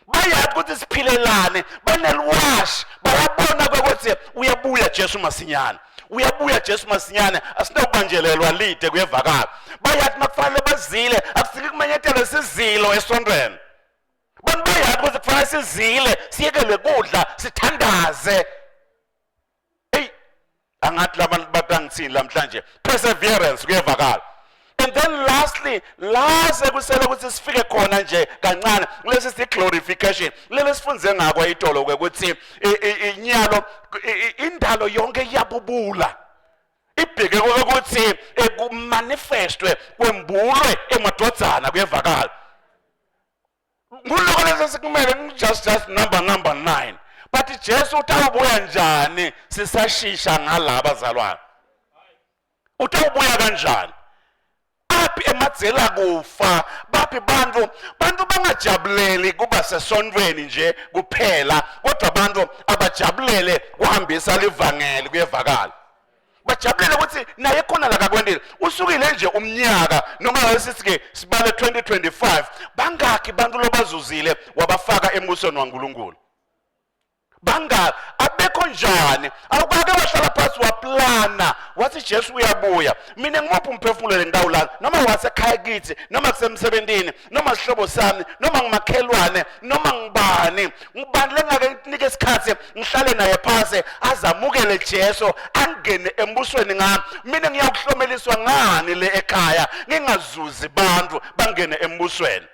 Bayazi ukuthi siphilelane, banelwashi, bayabona ukuthi uyabuya Jesu masinyane. Uyabuya Jesu masinyane, asinokubanjelelwa lide, kuyevakala. Bayathi makufanele bazile, akusike kumenyetela sizilo esontweni. Bantu bayazi ukuthi kufanele sizile, siyekele kudla, sithandaze. Hey, angathi labantu batangithini namhlanje. Perseverance kuyevakala. And then lastly, la sekusele ukuthi sifike khona nje kancane, kulesi si glorification. Lele sifunze ngakho itolo ke ukuthi inyalo indalo yonke iyabubula. Ibheke ukuthi kumanifestwe, kwembulwe emadvodzana, kuyevakala. Nguloko lesi sikumele just number 9. But Jesu utawubuya njani sisashisha ngalaba bazalwane? Utawubuya kanjani? Aphi emadzela kufa? Baphi bantu? Bantu bangajabuleli kuba sesontweni nje kuphela, kodwa abantu abajabulele kuhambisa livangeli, kuyevakala. Bajabulele ukuthi naye khona la kakwendile. Usukile nje umnyaka, noma sithi ke sibale 2025, bangakhi bantu lobazuzile wabafaka embusweni waNkulunkulu? Bangaki? Abekho njani? Awukake wahlala phansi waplana wathi Jesu uyabuya, mina ngimuphi umphefumulo lengitawulala, noma wasekhaya kithi, noma kusemsebentini, noma sihlobo sami, noma ngimakhelwane, noma ngibani ngibani lengake nginike isikhathi ngihlale naye phasi azamukele Jesu angene embusweni ngami. Mina ngiyakuhlomeliswa ngani le ekhaya ngingazuzi bantu bangene embusweni?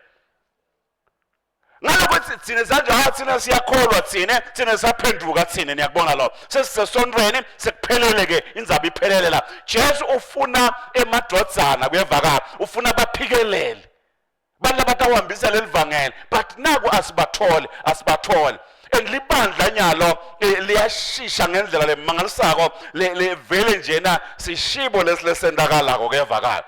Ngalokho thina sanje, ha, thina siyakholwa, thina saphenduka, thina niyakubona lo sesisesontweni, sekuphelele ke indzaba iphelele la. Jesu ufuna emadvodzana, kuyevakala, ufuna baphikelele bantu abatawuhambisa leli vangeli, but naku asibathole, asibathole. And libandla nyalo liyashisha ngendlela lemangalisako, levele njena sishibo lesi lesendakalako, kuyevakala.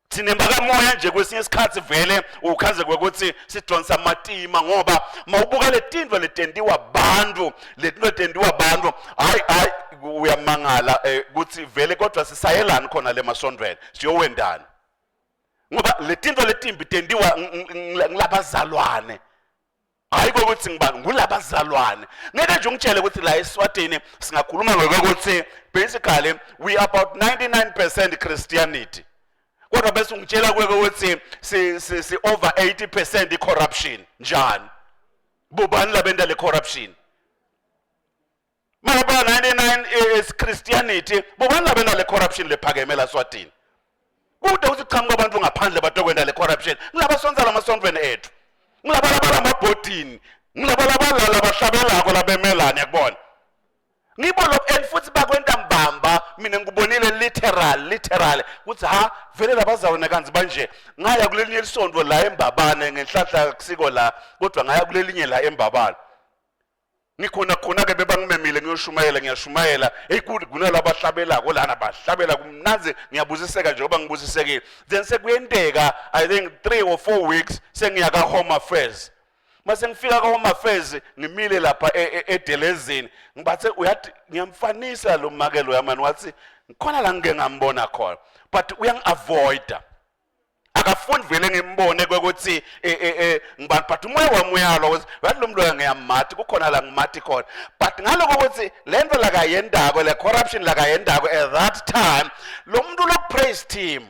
Thina bakamoya nje kwesinye isikhathi vele ukhaze kwekuthi sidonsa amatima, ngoba mawubuka letintfo letentiwa bantu, letintfo letentiwa bantu, hayi hayi, uyamangala ukuthi vele kodwa sisayelani khona le masontweni, siyowendani? Ngoba letintfo letimbi tentiwa ngilabazalwane. Hayi kokuthi ngibani, ngulabazalwane. Ngeke nje ungitshele ukuthi la eSwatini singakhuluma ngokuthi basically we are about 99% Christianity, kodwa bese ungitshela kweke ukuthi si over 80% i-corruption. Njani? Bobani labenta le corruption? Maba 99 is Christianity, bobani labenta le corruption lephakeme la Swatini? Kude ukuthi qhamuka abantu ngaphandle batokwenda le corruption. Ngilaba sonza lamasontweni ethu, ngilaba labala amabhodini, ngilaba labala labahlabelako labemelana, yakubona ngibo lo. And futhi bakwenta mbamba, mina ngikubonile literal ukuthi ha vele labazalwane kanzi banje. Ngaya kulelinye lisonto la eMbabane, ngenhlahla kusiko la, kodwa ngaya kulelinye la eMbabane, ngikhona khona ke bebangimemile ngiyoshumayela, ngiyashumayela. Hey, kunalabahlabelako lana, bahlabela kumnandzi, ngiyabusiseka njengoba ngibusisekile. Then sekuyenteka, I think 3 or 4 weeks, sengiya ka Home Affairs. Mase ngifika ka Home Affairs, ngimile lapha edelezini, ngibathe uyathi ngiyamfanisa lo makelo yamani, wathi ngikhona la ngike ngambona khona, but uyangi-avoida, akafuni vele ngimbone kwekuthi ngibani, but umoya wami uyalwa ukuthi wathi lo muntu loyo ngiyamati, kukhona la ngimati khona. But ngaloko ukuthi le nto lakayendako, le corruption lakayendako at that time, lo muntu lo praise team.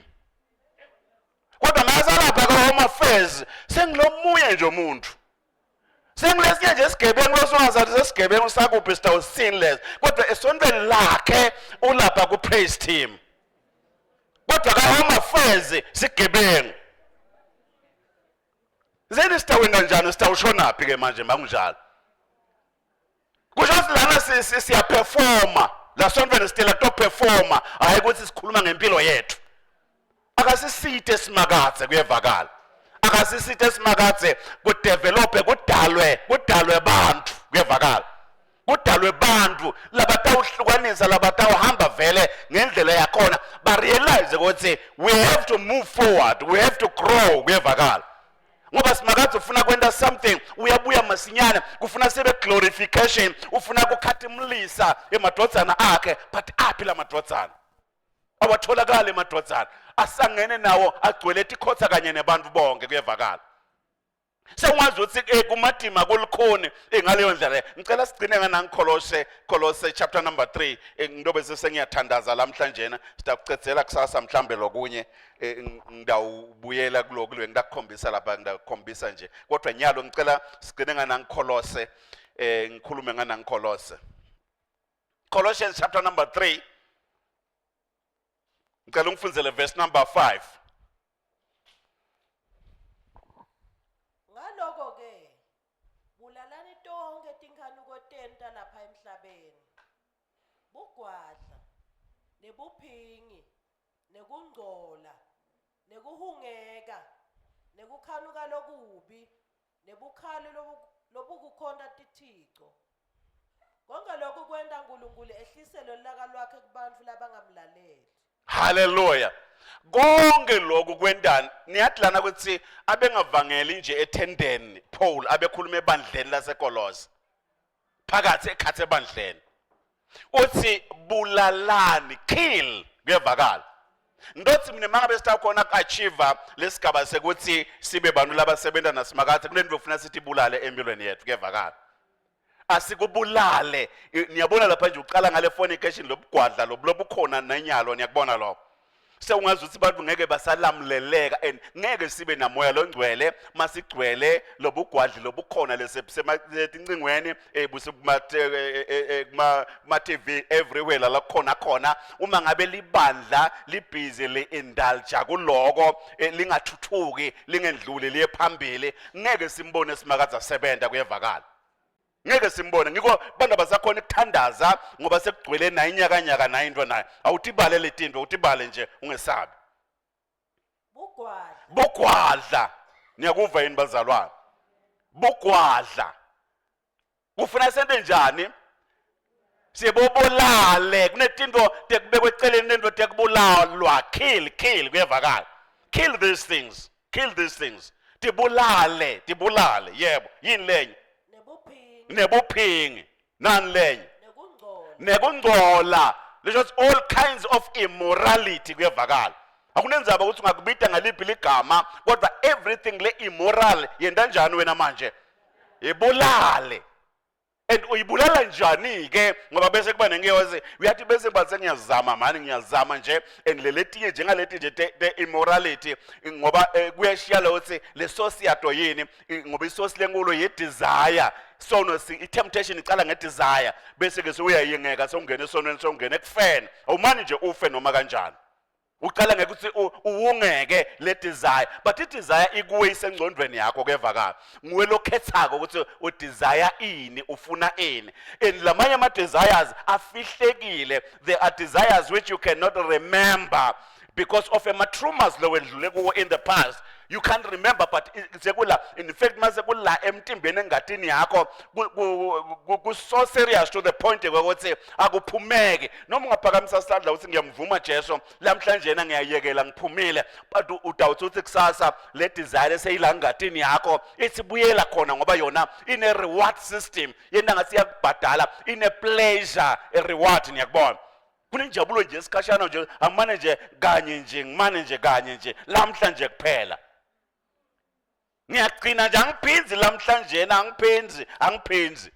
Kodwa ngasalapha ka-Home Affairs sengilomunye nje umuntu. Sengilesinye nje isigebengu losungazathi sesigebengu sakuphi sitawu sinless, kodwa esontweni lakhe ulapha ku-praise team, kodwa ka-Home Affairs sigebengu. Zeni sitawenda njani, sitawushonaphi ke manje makunjalo? Kusho ukuthi lana siyaperforma la sontweni, sitela kutoperforma, hhayi ukuthi sikhuluma ngempilo yethu. Akasisite simakadze, kuyevakala, akasisite simakadze kudevelophe, kudalwe bantu, kuyevakala, kudalwe bantu labatawuhlukanisa, labatawuhamba vele ngendlela yakhona, barealize ukuthi we have to move forward, we have to grow, kuyevakala, ngoba simakadze ufuna kwenta something, uyabuya masinyane, kufuna sibe glorification, ufuna kukhatimulisa emadvodzana akhe. But aphi la madvodzana? Awatholakali emadvodzana, asangene nawo, agcwele tikhotha kanye nebantu bonke, kuyevakala. Sengazi ukuthi kumatima, kulikhoni ngaleyo ndlela. Ngicela sigcine nganangikholose Kolose chapter number 3. Ngidobe sesengiyathandaza lamhlanje, sitakucedzela kusasa mhlambe lokunye. Ngidawubuyela kulokhu ngidakukhombisa lapha, ngidakukhombisa nje, kodwa nyalo ngicela sigcine nganangikholose, ngikhulume nganangikholose Colossians chapter number 3. Ngicela ungifundzele verse number 5. Ngaloko-ke bulalani tonkhe tinkhanuko tenu talapha emhlabeni, bugwadla, nebuphingi, nekungcola, nekuhungeka, nekukhanuka lokubi, nebukhali lobukukhonta tithico. Konke lokhu kwenta Nkulunkulu ehlisele lulaka lwakhe kubantfu labangamlaleli. Haleluya. Konke lokhu kwentani? Niyathi lana ukuthi abengavangeli nje ethendeni Paul, abekhuluma ebandleni laseKolose, phakathi ekhathe ebandleni. Uthi bulalani, kill, kuyevakala. Ndothi mina mangabe sitakhona ku-achieve lesigaba sekuthi sibe bantu labasebenza nasimakathe, kunento ufuna sithi bulale empilweni yethu, kuyevakala, asikubulale. Niyabona lapha nje uqala ngale fornication, lobugwadla lobu lobukhona nanyalo, niyakubona lokho. Sewungazi ukuthi abantu ngeke basalamuleleka and ngeke sibe namoya longcwele masigcwele lobugwadli lobukhona lesetincingweni, kuma TV, everywhere la khona khona. Uma ngabe libandla libhizi li-indulge kuloko, lingathuthuki, lingendluli liye phambili, ngeke simbone simakadze asebenta, kuyevakala, ngeke simbone. Ngiko bantu abasakhona ukuthandaza ngoba sekugcwele nayo inyakanyaka, nayo into nayo. Awutibale letinto, utibale nje, ungesabi. Bugwadla. Bugwadla, niyakuva yini bazalwane? Bugwadla kufuna sente njani? Sibobulale. Kunetinto tekubekwa eceleni, nento tekubulalwa. Kill, kill, kuyevakala. Kill these things, kill these things, tibulale, tibulale. Yebo, yini lenye? Nebuphingi. Nebuphingi. Nani lenye? Nekungcola. Nekungcola, lisho ukuthi all kinds of immorality, kuyevakala. Akunenzaba ukuthi ungakubita ngaliphi ligama, kodwa everything le immoral yenta njani wena manje? Ibulale. And uyibulala njani ke? Ngoba bese kuba nengiyoze uyathi bese kuba sengiyazama mani, ngiyazama nje, and le letinye njengaleti nje te immorality, ngoba kuyashiya lo ukuthi le source yato yini, ngoba isource lenkulu ye desire. Sono i-temptation icala nge-desire, bese ke sewuyayingeka, sewungena esonweni, sewungena ekufeni. Awumani nje ufe noma kanjani, uqala ngekuthi uwungeke le desire, but i-desire ikuwe, isengcondweni yakho, kuyevakala. Nguwe lokhethako ukuthi udesire ini, ufuna ini, and lamanye ama-desires afihlekile. There are desires which you cannot remember because of ama-traumas lowendlule kuwo in the past. You can't remember, but sekula, in fact mase kula emtimbeni, engatini yakho, ku so serious to the point kwekuthi akuphumeki noma ungaphakamisa isandla uthi ngiyamvuma Jesu lamhlanje, yena ngiyayekela, ngiphumile, but utawuthi uthi kusasa le desire seyila ngatini yakho, ithi buyela khona, ngoba yona ine reward system, yena ngathi iyakubhadala, ine pleasure, a reward, niyakubona. Kunenjabulo nje esikhashana nje, angimane nje kanye nje, ngimane nje kanye nje lamhla nje kuphela, ngiyagcina nje, angiphinzi lamhlanje, angiphinzi, angiphinzi.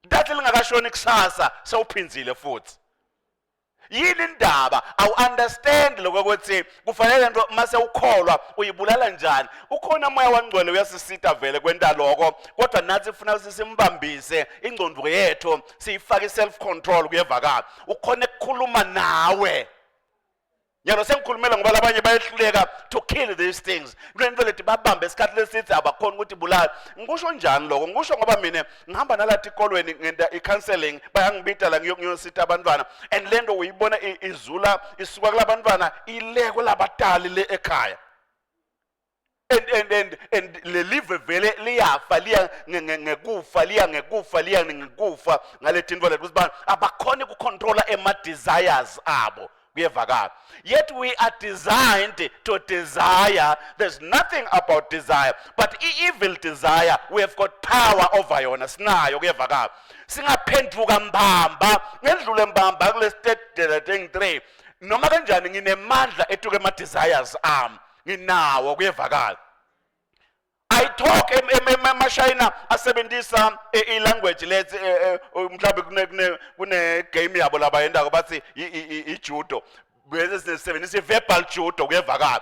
Ndathi lingakashoni kusasa sewuphinzile futhi. Yini indaba? Awu understand lokho ukuthi kufanele lento mase ukholwa uyibulala njani. Ukhona moya wangcwele uyasisita vele kwenta lokho, kodwa nathi kufuna simbambise ingqondo yethu, siyifake self control kuyevakala. Ukhona ukukhuluma nawe. Nyalo sengikhulumela ngoba labanye bayehluleka to kill these things. Kunento leti babambe isikhathi lesithi abakhona ukuthi bulala. Ngikusho njani lokho? Ngikusho ngoba mina ngihamba nalathi ikolweni ngenta i-counseling bayangibita la ngiyosita abantwana and lento uyibona izula isuka kulabantwana ile kulabatali le ekhaya. And and and and lelive vele liyafa liya ngekufa liya ngekufa liya ngekufa ngaletinto leti ukuthi abakhoni ukucontrola ema desires abo kuyevakala. Yet we are designed to desire. There's nothing about desire, but i-evil desire we have got power over yona, sinayo kuyevakala. Singaphenduka mbamba ngendlule mbamba kule state 3 noma kanjani nginemandla etuke ema desires ami nginawo kuyevakala. I talk emashayina asebenzisa i-language lethi mhlawumbe kune kune kune game yabo labayendako bathi i-judo, bese sisebenzisa i-verbal judo kuyevakala,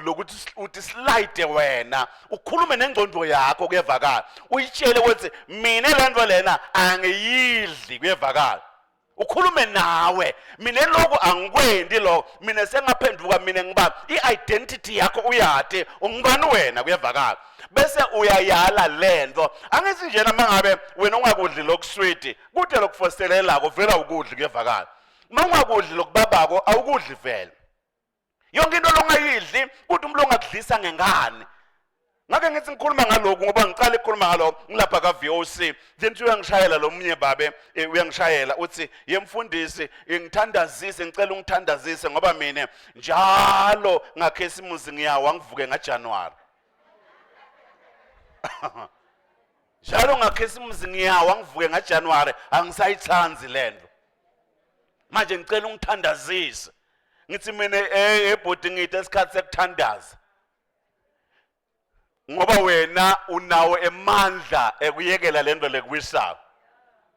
lokuthi uthi slide wena ukhulume nengqondo yakho kuyevakala, uyitshele ukuthi mina lento lena angiyidli kuyevakala, ukhulume nawe mina lokhu angikwendi lo mina sengaphenduka mina ngiba i-identity yakho uyati ungubani wena kuyevakala, bese uyayala lento. Angithi njena mangabe wena ungakudli lokuswiti kude lokufoselelako vela ukudli kuyevakala, uma ungakudli lokubabako awukudli vele yonke into longayidli kuthi umuntu ongakudlisa ngengane. Ngake ngithi ngikhuluma ngalokhu ngoba ngicala ukukhuluma ngalokho ngilapha ka VOC, then uyangishayela lo munye babe, uyangishayela uthi yemfundisi ngithandazise, ngicela ungithandazise ngoba mina njalo ngakhesimusi ngiyawa ngivuke ngaJanuary. Njalo ngakhesimusi ngiyawa ngivuke ngaJanuary, angisayithandi lento. Manje ngicela ungithandazise. Ngithi mina ebhodi ngithe isikhathi sekuthandaza. Ngoba wena unawo emandla ekuyekela lento lekuwisako.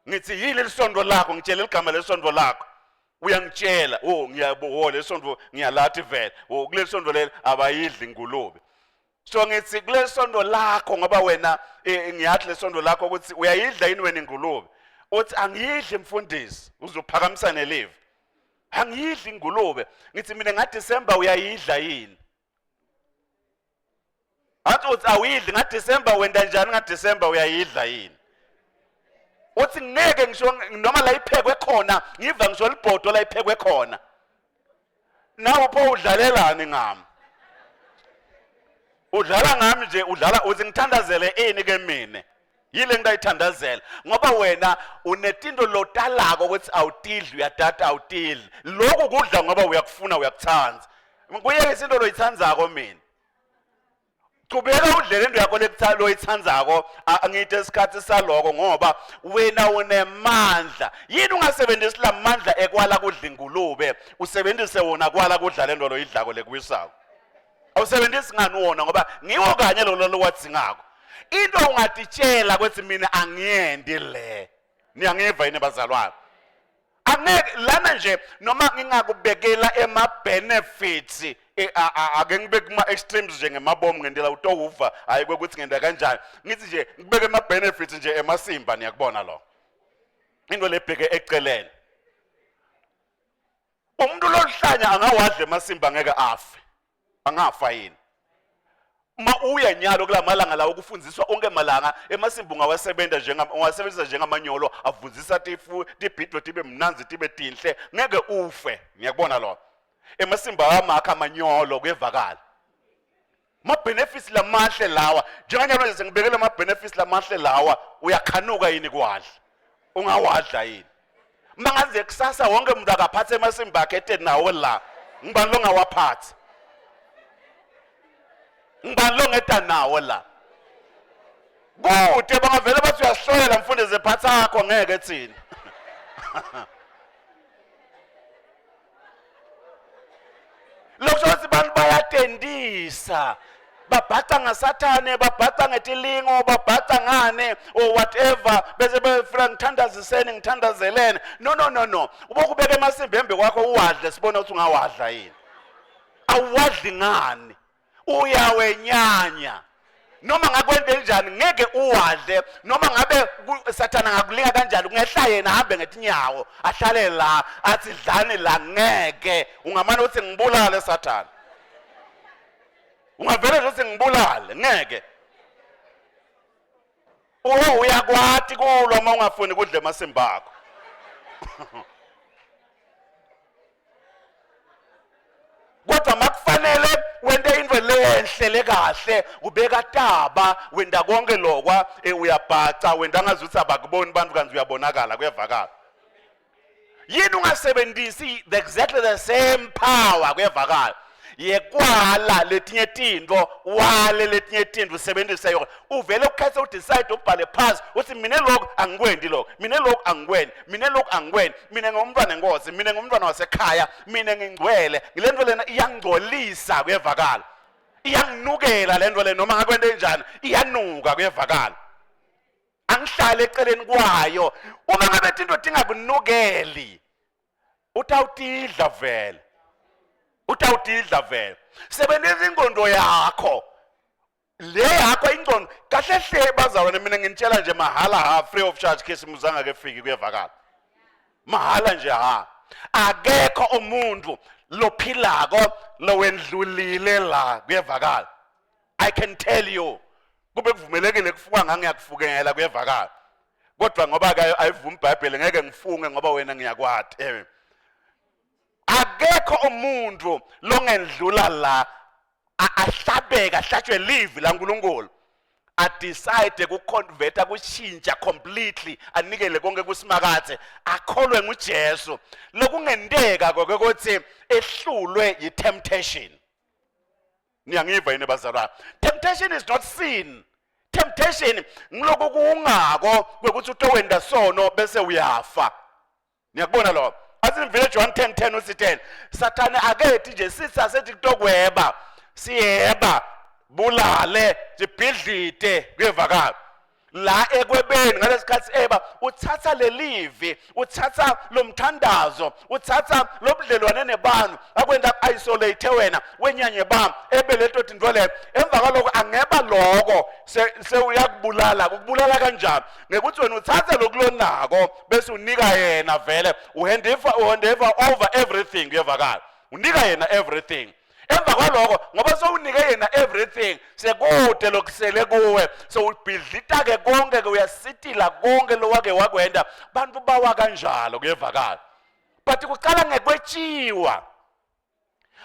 Ngithi yini lisondo lakho, ngitshela igama lesondo lakho. Uyangitshela, oh ngiyabo lesondo ngiyalathi vele. Oh kuleli sondo leli abayidli ingulube. So ngithi kuleli sondo lakho ngoba wena ngiyathi lesondo lakho ukuthi uyayidla yini wena ingulube. Uthi angiyidli mfundisi, uzophakamisa nelive. Angiyidli ingulube. Ngithi mina ngaDecember uyayidla yini? Athi uthi awuyidli ngaDecember, wenda njani ngaDecember uyayidla yini? Uthi ngeke ngisho noma la iphekwe khona, ngiva ngisho libhodo la iphekwe khona. Nawe pho udlalelani ngami? Udlala ngami nje, udlala uthi ngithandazele ini ke mina? Yile ngitayithandazela ngoba wena unetinto lotalako ukuthi awutidli, uyadada awutidli. Lokhu kudla ngoba uyakufuna uyakuthanda. Kuyeke isinto loyithandzako mina. Chubeka udle lento yakho loyithandzako, angithe isikhathi saloko ngoba wena unemandla. Yini ungasebenzisi lamandla ekwala kudla ingulube, usebenzise wona kwala kudla lento loyidlako lekuwisako. Awusebenzisi ngani wona ngoba ngiwo kanye lo lowadzingako. Into ungatitshela kwethi mina angiyendi le. Niyangiva yini bazalwane? Angeke lana nje noma ngingakubekela ema benefits, ake ngibe kuma extremes nje ngemabomu ngendlela utowuva hayi kwekuthi ngenda kanjani. Ngithi nje ngibeke ema benefits nje emasimba, niyakubona lo. Into lebheke eceleni. Umuntu loluhlanya angawadla emasimba ngeke afe. Angafa yini? Uma uya nyalo kulamalanga lawo kufundiswa onke malanga emasimba ungawasebenza njenga ungawasebenzisa njengamanyolo avunzisa tifu tibhidwe tibe mnanzi tibe tinhle ngeke ufe. Ngiyakubona lo. Emasimba amakha amanyolo kuyevakala. Ma benefits lamahle lawa njenganyalo nje sengibekele ama benefits lamahle lawa, uyakhanuka yini kwadla? Ungawadla yini? Mangaze kusasa wonke umuntu akaphathe emasimba akhe ete nawo la, ngibani longawaphathi? Ngibani longeta nawo la? Kude bangavele bathi uyasihloyela mfundisi ephatha yakho ngeke thina. Lokho ukuthi abantu bayatendisa. Babhaca ngasathane, babhaca ngetilingo, babhaca ngane or whatever, bese befuna ngithandaziseni, ngithandazelene. No, no, no, no. Ubokubeka emasimbi embi kwakho uwadle, sibone ukuthi ungawadla yini. Awuwadli ngani? Uyawenyanya. Noma ngakwente njani ngeke uwadle, noma ngabe sathana ngakulinga kanjani, kungehla yena ahambe ngetinyawo ahlale la athi dlani la, ngeke. Ungamane uthi ngibulale sathana, ungavele nje uthi ngibulale, ngeke. Oh, uyakwati kulwa uma ungafuni kudla emasimba akho. Kodwa makufanele wente into lenhle lekahle, ubeka taba, wenta konke lokwa, uyabhaca, wenta ngazuthi abakuboni bantu kanti uyabonakala, kuyevakala. Yini ungasebenzisi the exactly the same power, kuyevakala, yekwala letinye tintfo, wale letinye tintfo, usebenzise yona. Uvele ukhethe, udecide, ubhale phasi uthi mina lokhu angikwendi, lokhu mina lokhu angikwendi, mina lokhu angikwendi, mina ngumntwana enkosi, mina ngumntwana wasekhaya, mina ngingcwele, ngile nto lena iyangcolisa, kuyevakala, iyanginukela le nto le, noma ngakwente njani iyanuka, kuyevakala, angihlale eceleni kwayo. Uma ngabe tinto tingakunukeli utawutidla vele, utawutidla vele. Sebenzisa ingqondo yakho, le yakho ingqondo kahle hle. Bazalwane, mina nginitshela nje mahala, ha, free of charge, khisimusi angakefiki, kuyevakala, mahala nje, ha. Akekho umuntu lophilako lowendlulile la, kuyevakala. I can tell you, kube kuvumelekile kufuka ngangiyakufukela, kuyevakala, kodwa ngoba ke ayivumi iBhayibheli ngeke ngifunge ngoba wena ngiyakwati. Akekho umuntu longendlula la ahlabeka, ahlatshwe livi laNkulunkulu, adecide kuconverta, kushintsha completely, anikele konke kusimakathe, akholwe nguJesu, lokungenteka kokuthi ehlulwe yi-temptation. Niyangiva yini bazalwane? Temptation is not sin. Temptation ngiloko kungako kwekuthi utowenda sono bese uyafa. Niyakubona lokho? Athi ngivele John 10:10 uthi 10, Sathane akethi nje sithi asethi kutokweba, siyeba, bulale, sibhidlite, kuyevakala la ekwebeni. Ngalesikhathi eba uthatha lelivi, uthatha lomthandazo, uthatha lobudlelwane nebantu, akwenta isolate wena, wenyanye bam ebe leto tinto le. Emva kwaloko angeba loko sewuyakubulala. Ukubulala kanjani? Ngekuthi wena uthathe lokulonako bese unika yena vele, uhandifa, uhandifa over everything, kuyevakala, unika yena everything. Emva kwaloko ngoba sowunike yena everything, sekude lokusele kuwe, sowubhidlita ke konke ke, uyasitila konke lowake wakwenda. Bantu bawa kanjalo, kuyevakala, but kuqala ngekwetshiwa.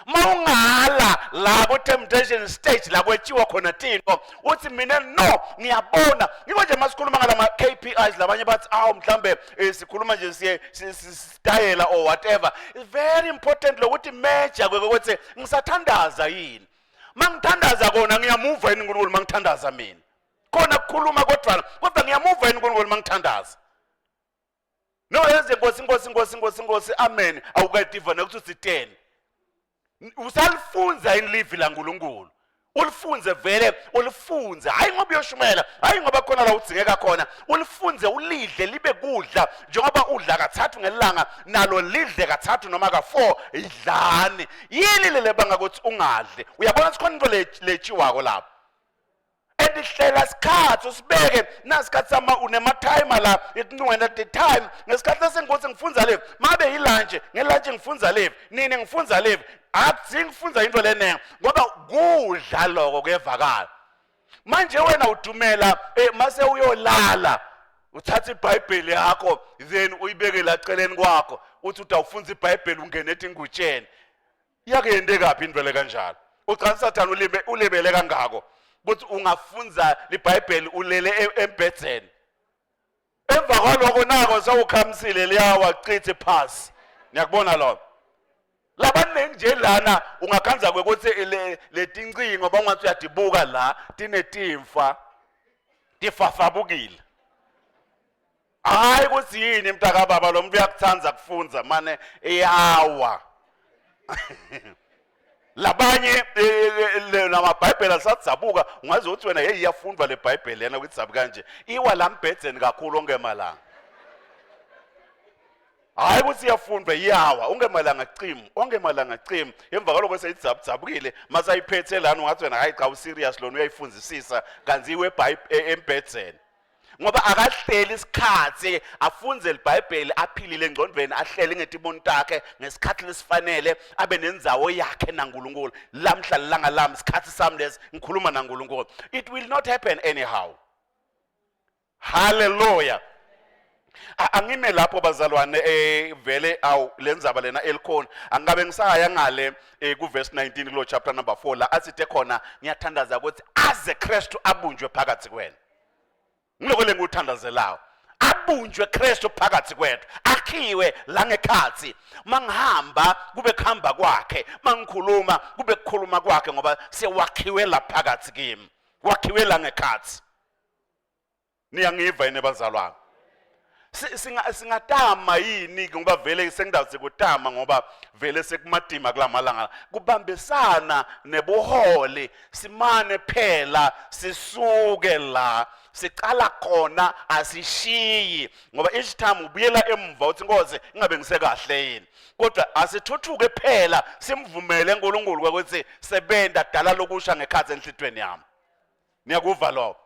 Mawungala la ku temptation stage, la kwetshiwa khona tinto, uthi mina no, ngiyabona. Ngiko nje masikhuluma ngalama KPIs, labanye bathi awu mhlambe sikhuluma nje siye stayela or whatever. It's very important lokuthi measure kwekuthi ngisathandaza yini. Mangithandaza kona ngiyamuva yini uNkulunkulu mangithandaza mina? Khona kukhuluma kodwa ngiyamuva yini uNkulunkulu mangithandaza? No yenze Nkosi, Nkosi, Nkosi, Nkosi, Nkosi, amen, awukadiva nokuthi uthi 10. Usalifunza yini livi laNkulunkulu? Ulifunze vele, ulifunze, hayi ngoba uyoshumayela, hayi ngoba khona la udzingeka khona. Ulifunze, ulidle libe kudla, njengoba udla kathathu ngelanga, nalo lidle kathathu noma ka-4. Idlani. Yini lele banga ukuthi ungadli? Uyabona ukuthi khona into letshiwako lapho. Andihlela sikhathi usibeke nasikhathi sama unema-timer la ekuncwena the time ngesikhathi lesengikuthi ngifunza levi, mabe yilanje ngelanje ngifunza levi, nini ngifunza levi, akudzingi kufunza into lenengi ngoba kudla loko, kuyevakala. Manje wena udumela mase uyolala, uthatha iBhayibheli yakho, then uyibeke la celeni kwakho, uthi utawufunza iBhayibheli, ungene etingutsheni. Iyake kaphi into le kanjalo? Ucansi sathane ulibe ulibele kangako ukuthi ungafunza iBhayibheli ulele embhedzeni. Emva kwaloko nako sewukhamisile, liyawa chithi phasi. Niyakubona lokho? Labaningi nje lana ungakhanza kwekuthi letincingo bangathi uyadibuka la tinetimfa, tifafabukile. Hayi kuthi yini mntakababa, lo muntu uyakuthanda kufunza mane iyawa. Labanye namabhayibheli asadzabuka, ungaze uthi wena hey, iyafundwa le bhayibheli lena kuyidzabu kanje, iwa la mbhedzeni kakhulu onke malanga. Hayi ukuthi iyafundwa, iyawa onke malanga cim, onke malanga cim. Emva kwaloko seyidzabuzabukile, masayiphethe lana ungathi wena hayi cha, userious lona, uyayifundisisa, kanti iwe embhedzeni. Ngoba akahleli isikhathi afunze iBhayibheli aphilile engcondweni, ahlele ngetiboni takhe ngesikhathi lesifanele, abe nendzawo yakhe naNkulunkulu. Lamhla lilanga lami, isikhathi sami lesi, ngikhuluma naNkulunkulu. It will not happen anyhow. Hallelujah. Angime lapho bazalwane, vele awu lenzaba lena elikhona, angabe ngisaya ngale ku verse 19 kulo chapter number 4 la asithe khona, ngiyathandaza ukuthi aze Kristu abunjwe phakathi kwena. Ngiloko lengikuthandazelayo, abunjwe Kristu phakathi kwethu, akhiwe la ngekhathi. Mangihamba kube kuhamba kwakhe, mangikhuluma kube kukhuluma kwakhe, ngoba sewakhiwe la phakathi kimi, wakhiwe la ngekhathi. Niyangiva yini bazalwane? Singatama yini, ngoba vele sengidawuthi kutama, ngoba vele sekumatima kulamalanga kubambisana nebuholi, simane phela sisuke la sicala khona, asishiyi, ngoba each time ubuyela emva uthi Nkosi, ingabe ngisekahle yini? Kodwa asithuthuke phela, simvumele uNkulunkulu ukuthi sebenta, dala lokusha ngekhathi enhlitweni yami. Niyakuva lokho?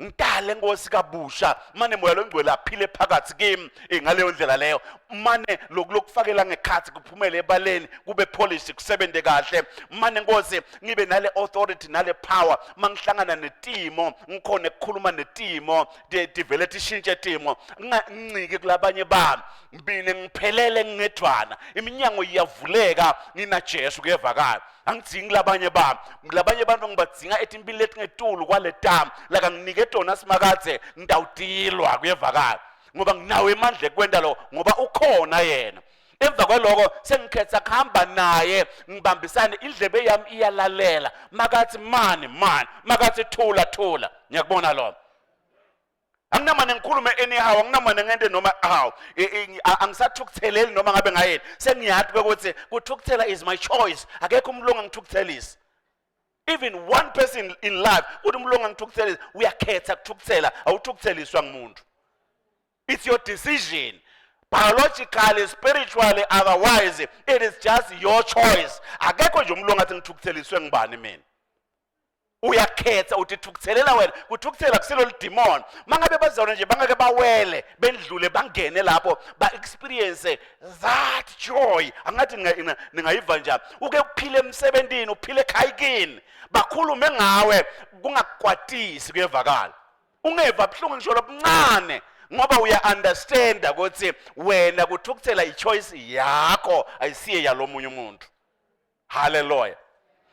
Ngidale Nkosi kabusha, mane moya longcwele aphile phakathi kimi ngaleyo ndlela leyo, mane lokufakela ngekhathi kuphumele ebaleni, kube polish, kusebenze kahle. Mane Nkosi ngibe nale authority nale power, mangihlangana netimo ngikhona ukukhuluma netimo, tivele tishintshe timo, nginganciki kulabanye bami, mina ngiphelele ngingedwana, iminyango iyavuleka ngina Jesu. Kuyevakala, angidzingi labanye bami. Labanye abantu ngibadzinga etimpini letingetulu kwaletami laka nginike tona simakadze, ngitawutilwa. Kuyevakala, ngoba nginawo emandla ekwenta lo, ngoba ukhona yena. Emva kwaloko sengikhetha kuhamba naye, ngibambisane, indlebe yami iyalalela makathi mani mani, makathi thula thula. Ngiyakubona lokho. Anginamane ngikhulume anyhow, anginamane ngente noma how, angisathukutheleli noma ngabe ngayeni. Sengiyati ukuthi kuthukuthela is my choice. Akekho umlungu angithukuthelisa, even one person in life uthi umlungu angithukuthelisa. Uyakhetha kuthukuthela, awuthukutheliswa ngumuntu. It's your decision, biologically, spiritually, otherwise it is just your choice. Akekho nje umlungu athi ngithukutheliswe ngibani mina. Uyakhetha, uthi thukuthelela wena. Kuthukuthela kusilo lidimon. Mangabe bazalwane nje bangake bawele, bendlule, bangene lapho, ba-experience that joy, angathi ningayiva njani. Uke uphile emsebentini, uphile ekhayikini, bakhulume ngawe kungakukwatisi. Kuyevakala, ungeva buhlungu ngisho lobuncane, ngoba uya-understanda ukuthi wena kuthukuthela i-choice yakho, ayisiye yalomunye umuntu. Haleluya.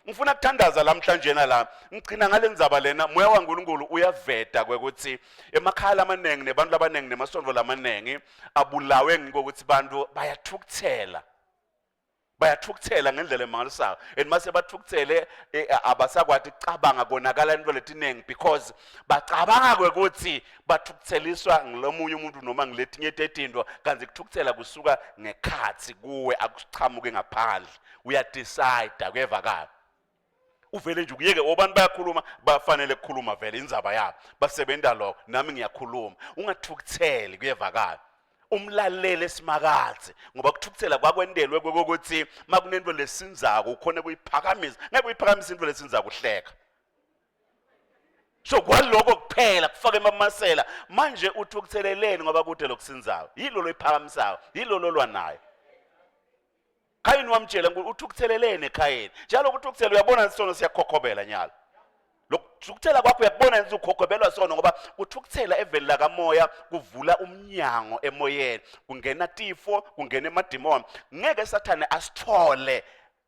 Ngifuna kuthandaza lamhlanje la, ngigcina ngale ndzaba lena. Moya waNkulunkulu uyaveta kwekuthi emakhaya lamaningi nebantu labaningi nemasonto lamaningi abulawe ngikokuthi bantu bayathukuthela, bayathukuthela ngendlela emangalisayo, and mase bathukuthele abasakwati kucabanga, konakala into letiningi, because bacabanga kwekuthi bathukutheliswa ngilomunye umuntu noma ngiletinye tetinto, kanti kuthukuthela kusuka ngekhathi kuwe, akuchamuke ngaphandle. Uyadecide. Kuyevakala, uvele nje ukuyeke obantu bayakhuluma, bafanele ukukhuluma vele, indzaba yabo, basebenta lokho, nami ngiyakhuluma. Ungathukutheli. Kuyevakala, umlalele simakadze, ngoba kuthukuthela kwakwentelwe kokuthi makunento lesinzako ukhona kuyiphakamisa. Ngeke uyiphakamisa into lesinzako uhleka. So kwaloko kuphela kufaka emamasela. Manje uthukutheleleni? Ngoba kude lokusinzayo, yilo loyiphakamisayo, yilo lolwa nayo. Khayini wamtshela ukuthi uthukutheleleni ekhayeni njalo ukuthukuthela, uyabona, isono siyakhokhobela nyalo. Lokuthukuthela kwakho uyakubona ukuthi ukhokhobelwa sono, ngoba kuthukuthela eveli lakamoya kuvula umnyango emoyeni, kungena tifo, kungena emadimoni. Ngeke sathane asithole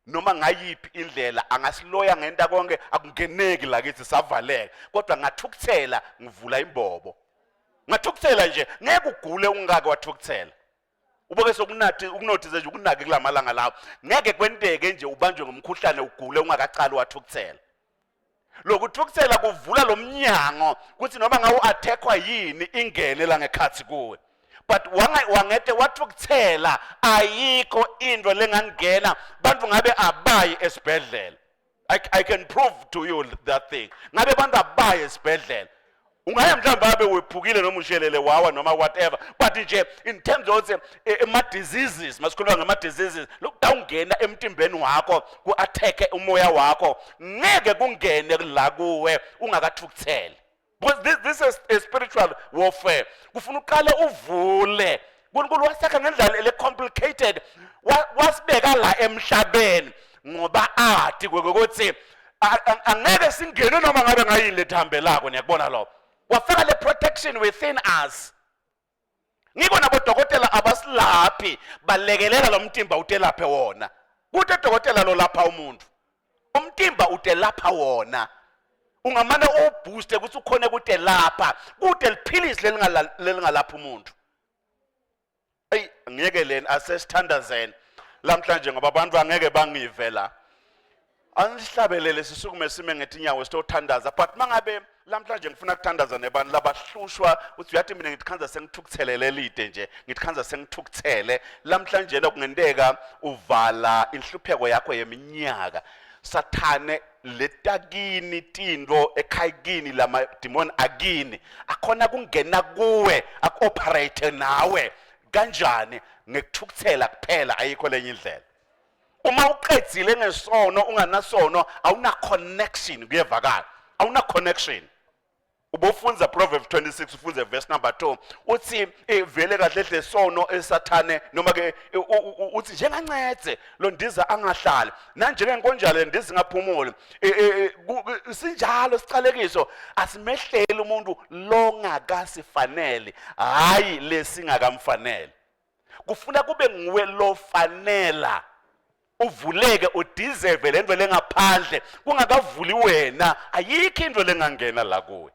noma ngayiphi indlela, angasiloya ngenta konke, akungeneki lakithi, savaleka. Kodwa ngathukuthela ngivula imbobo, ngathukuthela nje, ngeke ugule ungake wathukuthela. Uboke sokunathi ukunothise nje ukunake kulamalanga lawo, ngeke kwenteke nje ubanjwe ngumkhuhlane ugule ungakacali wathukuthela. Lokuthukuthela kuvula lo mnyango kuthi noma ngawu attackwa yini, ingene la ngekhathi kuwe. But wangete wathukuthela, ayikho into lengangena, bantu ngabe abayi esibhedlela. I can prove to you that thing. Ngabe bantu abayi esibhedlela. Ungaya mhlawumbe abe wephukile noma ushelele wawa noma whatever, but nje in terms of ema diseases, masikhuluma ngama diseases, lokutawungena emtimbeni wakho ku-attack umoya wakho, ngeke kungene la kuwe ungakathukutheli. Because this is a spiritual warfare. Kufuna uqale uvule. uNkulunkulu wasakha ngendlela le complicated, wasibeka la emhlabeni ngoba athi ukuthi angeke singene noma ngabe ngayini lethambelako. Niyakubona lokho, wafaka le protection within us. Ngiko nabodokotela abasilaphi, balekelela lo mtimba utelaphe wona. Kuthi dokotela lo lapha umuntu, umtimba utelapha wona. Ungamane uwubooste ukuthi ukhone kutelapha, kude liphilisi lelingalapha umuntu. Eyi, ngiyeke leni, asesithandazeni lamhlanje ngoba abantu angeke bangive la. Angihlabelele, sisukume sime ngetinyawo sitothandaza. But mangabe lamhlanje ngifuna kuthandaza nebantu labahlushwa uthi uyathi mina ngithikhanza sengithukuthelele lide nje, ngithikhanza sengithukuthele lamhlanje. Lokungenteka uvala inhlupheko yakho yeminyaka. Sathane letakini tinto ekhayikini lamadimoni akini akhona kungena kuwe akuoperate nawe kanjani? Ngekuthukuthela kuphela, ayikho lenye indlela. Uma uqedzile ngesono, unganasono, awuna connection, kuyevakala, awuna connection. Ubofunza Proverbs 26, ufunze verse number 2, uthi vele kahle hle sono esathane noma ke uthi njengancede lo ndiza angahlali nanjengenkonjalo ndiza ingaphumuli, sinjalo sicalekiso asimehleli umuntu longakasifanele, hayi lesingakamfanele. Kufuna kube nguwe lofanela uvuleke, udeserve lento lengaphandle. Kungakavuli wena, ayikho into lengangena la kuwe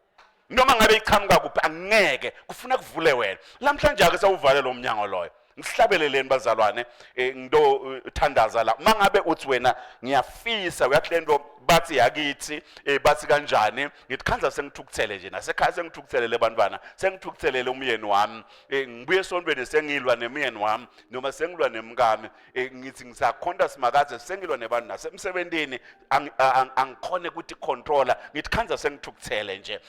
noma ngabe iqhamuka kuphi, angeke. Kufuna kuvule wena. Lamhlanje ake sawuvale lo mnyango loyo. Ngihlabeleleni bazalwane, ngito thandaza la. Mangabe uthi wena ngiyafisa, uyathi lento bathi yakithi, bathi kanjani, ngithi khanza sengithukuthele nje nasekhaya, sengithukuthelele bantwana, sengithukuthelele umyeni wami, ngibuye esontweni sengilwa nemyeni wami noma sengilwa nemkami, ngithi ngisakhonta Simakadze sengilwa nebantu nasemsebentini, angikhone ukuthi controller, ngithi khanza sengithukuthele nje.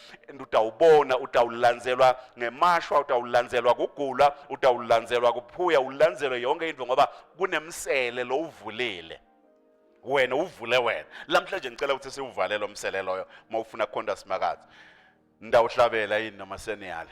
Utawubona utawulandzelwa ngemashwa, utawulandzelwa kugula, utawulandzelwa kuphuya, ulandzelwe yonke into ngoba kunemsele lo uvulile wena, uvule wena. Lamhlanje ngicela ukuthi siwuvale lo msele loyo. Mawufuna kukhonta Simakadze, ndawuhlabela yini noma seniyala?